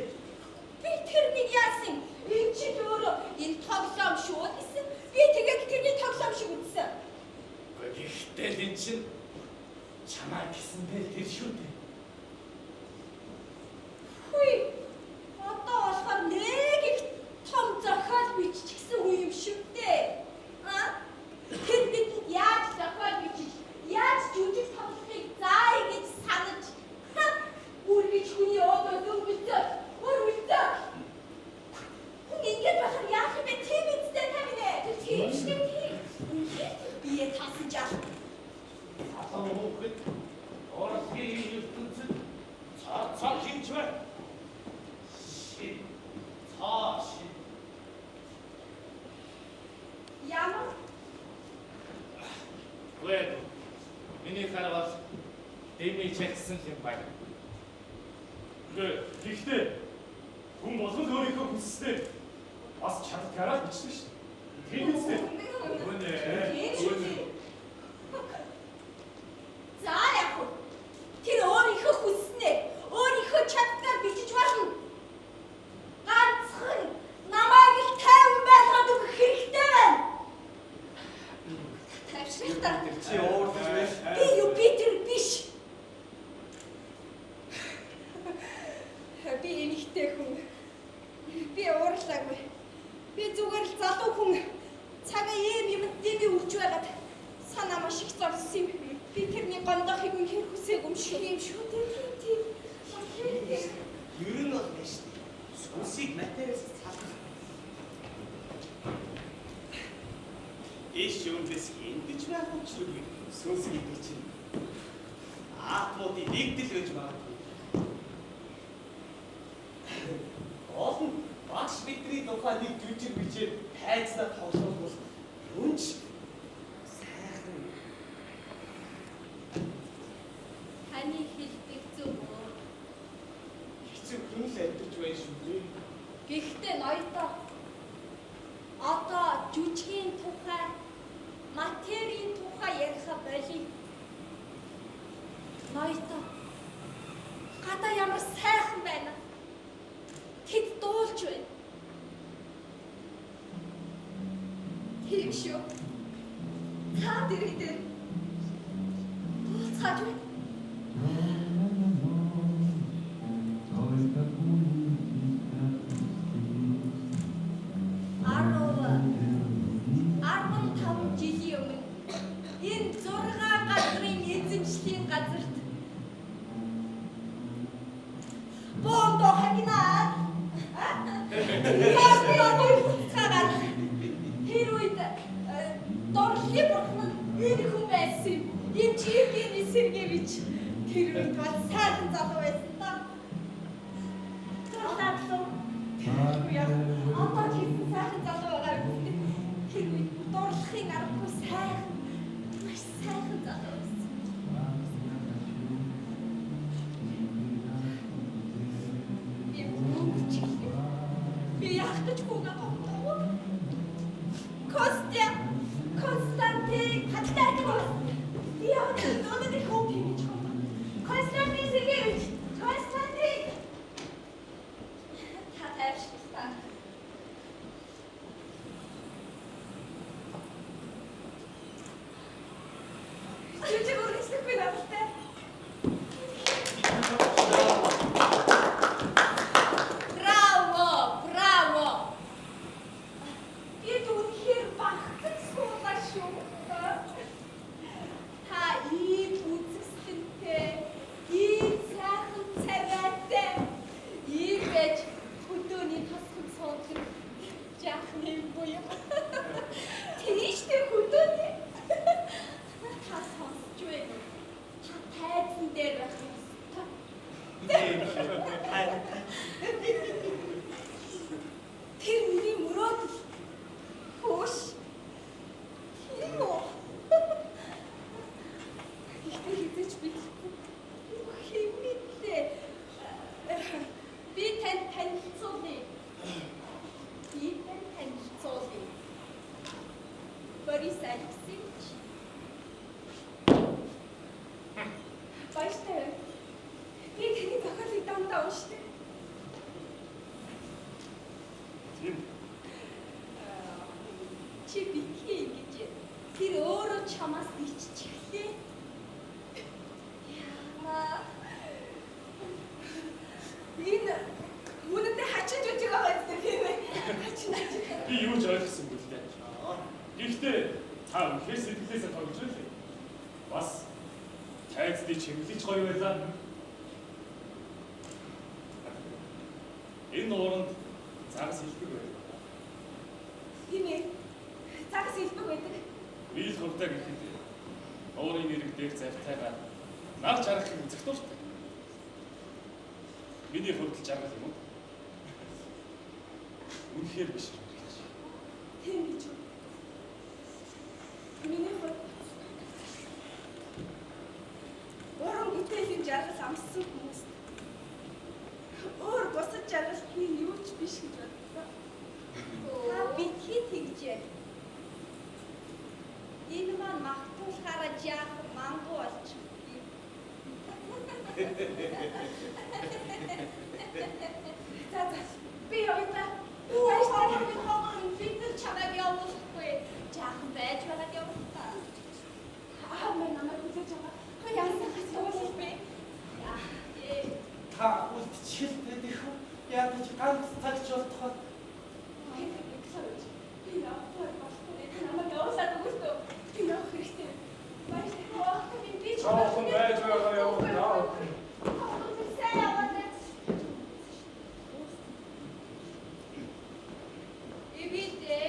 Би тэрнийг яасан? Энэ чинь өөрөө энэ тоглоом шүү гэсэн. Би тэгээд тэрний тоглоом шиг үзсэн. Гэхдээ л эн чинь чамаа гэсэндээ тэр шүү дээ. Хүй. Одоо болохоор нэг их том зохиол биччихсэн хүн юм шүү дээ. А? Тэр бидэнд яаж зохиол бичиж, яаж жүжиг тоглохыг заая гэж санаж үргэлж хүний одоос өнгөлцөө, өргөлцөө. Хүн ингэж байхаар яах юм бэ? Тийм үстэй та минь ээ. Тэр тийм шүү дээ. Тийм. Үнэхээр тэр бие таасан жаа. Залуу хүүхэд урлагийн ертөнцид цоо хийж байна. Шин. Цоо шин. Ямар Үгүй. Миний хар бол дэмий чагсан юм байна. Үгүй. Гэхдээ хүн болгон л өөрийнхөө хүсснээр бас чаддгаараа л бичдэг шүү дээ. Тийм үстэй. Үнэ. Тийм шүү дээ. За яг уу. Тэр өөрийнхөө хүсснээр, өөрийнхөө чаддгаар бичиж болно. Ганцхан намайг л тайван байлгаад өгөх хэрэгтэй байна. Тайвшрах та. Чи уурлаж байна. Би Юпитер биш. Би эмэгтэй хүн. Би уурлаагүй. Би зүгээр л залуу хүн. Цагаа ийм юмд дэмий үрж байгаад санаа маш их зовсон юм. Би тэрний гондохыг үнэхээр хүсээгүй юм шүү. Тийм шүү дээ. Тийм тийм. Тийм. Ер нь бол байна шүү дээ. Сүнсийг материас салгах. Иш шүүмдээс хиндэж байх учиргүй сүнс гэдэг чинь атомуудын нэгдэл байж магадгүй. Гол нь багш бидний тухай нэг жүжиг бичээд тайзнаа тоглоулбал юунч сайхан. Таны хэлдэг зөв үү? Хэцүү хүн л амьдарч байна шүү дээ. Гэхдээ ноёдоо одоо жүжигийн тухай, материйн тухай яриха болиё. Ноёдоо гадаа ямар сайхан байна. Тэд дуулж байна. Тийм шүү. Та дэрэг дээр дуулцгааж байна. 15 жилийн өмнө энэ 6 газрын эзэмшлийн газарт Бондо хагнаа. Тэр үед дурлалын бурхан нь энэ хүн байсан юм. Энэ чи Евгений Сергеевич тэр үед бол сайхан залуу байсан да. Дурлаад л яг одоо ч гэсэн сайхан залуу байгаа юм. Тэр үед дурлахын аргагүй сайхан, маш сайхан залуу байсан. Би өнгөрч эхлэв. Би яах гэж хүүгээ гомдов. Костя, Константин, хаттай бол. Би яваад өнөөдөр хөө тэгэж гомдов. Константин Сергеевич, Константин. Та тайвшруултаа. Жүжиг үргэлжлэхгүй надaltaй. Браво, браво. Бид үнэхээр багтан суулаа шүү. Та ийм үзэсгэлэнтэй, ийм сайхан цавиатай, ийм байж хөдөөний тосгон суудаг жаахан юм буюу. Тийштэй хөдөөний. Та сонсч байна уу? Та тайзан дээр байх ёстой. Тэр миний мөрөөдөл. Хөөш. Тийм үү? Гэхдээ хэзээ ч биелэхгүй. Хэмээтлээ. Би танд танилцуулъя. Би танд танилцуулъя. Борис Алексеевич. Баяртай байна. Би таны зохиолыг дандаа уншдаг. Тийм. Чи битгий ингэж тэр өөрөө чамаас иччихлээ. Яа. Энэ үнэндээ хачин жүжиг байгаа зү тийм ээ. Хачин хачин. Би юу ч ойлгосонгүй л дээ. Гэхдээ та үнэхээр сэтгэлээсээ тоглож байлээ. Бас тайзны чимэглэж гоё байлаа. Энэ ууранд загас хэлбэг байдаг. Тийм ээ. Загас хэлбэг байдаг. Би л хувьдаа гэхэд уурын нэрэг дээр завтайгаа нар жаргахыг үзэх дуртай. Миний хувьд л жаргал юм уу? Үнэхээр биш гэж. Тийм гэж үү? Миний хувьд уран бүтээлийн жаргал амссан хүмүүст өөр бусад жаргал тийм юу ч биш гэж бодлоо. Та битгий тэгжээ. Энэ маань магтуулахаараа жаахан мангу болчих. За за би явъя та. Баярлалаа. Бид нар чамайг явуулахгүй. Жаахан байж байгаад явах та. Аа мэн намайг хүлээж байгаа. Яасан хац явуулах бэ? Яа. Та үлдчихэлтэй дэхүү. Ядаж ганц цаг ч болтгоо. Би явахгүй болохгүй. Та намайг явуулаад өгөөч. Би явах хэрэгтэй. Баярлалаа. Би ч Жоохон байж байгаа явуулаа. Сайн яваад. Эвидэ.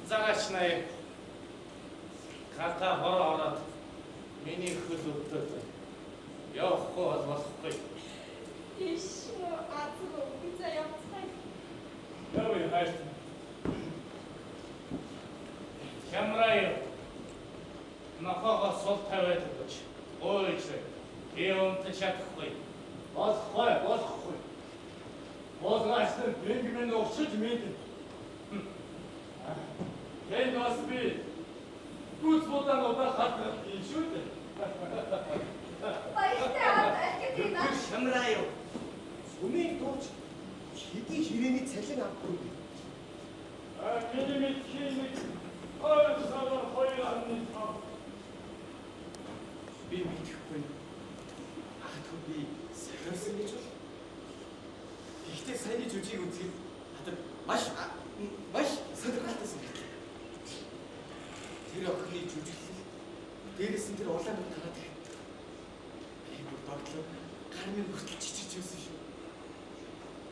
Зараач наа. Кака хор ороод миний хөл өвдөд. Явахгүй бол болохгүй. Иш азгүй би за явцгаая. Явъя хайртай. Хямраа. Нохоогоо сул тавиад өгөөч. Гуйж. Би унтаж чадахгүй. Болохгүй, болохгүй. Болгоос нь бинг минь угшиж мэднэ. Тэнд бас би гүц будаан удаа хатгах юм шүү дээ. Баяртай Аркадина. Тэр шамраа юу? Сүмийн дууч хэдий хэрээний цалин авахгүй юм. А миний мэдхийн нэг 2.25. Би мэдэхгүй. Магадгүй би сахиулсан гэж бол. Гэхдээ саяны жүжиг үзэхэд надад маш маш сонирхолтой санагдлаа. Тэр охины жүжиглэл дээрээс нь тэр улаан нүд гараад ирэх. Би бүр догтлоо гар минь хүртэл чичирч байсан шүү.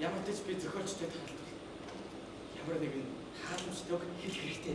Ямар ч би зохиолчтой таалдвал ямар нэгэн хааламжтай үг хэлэх хэрэгтэй.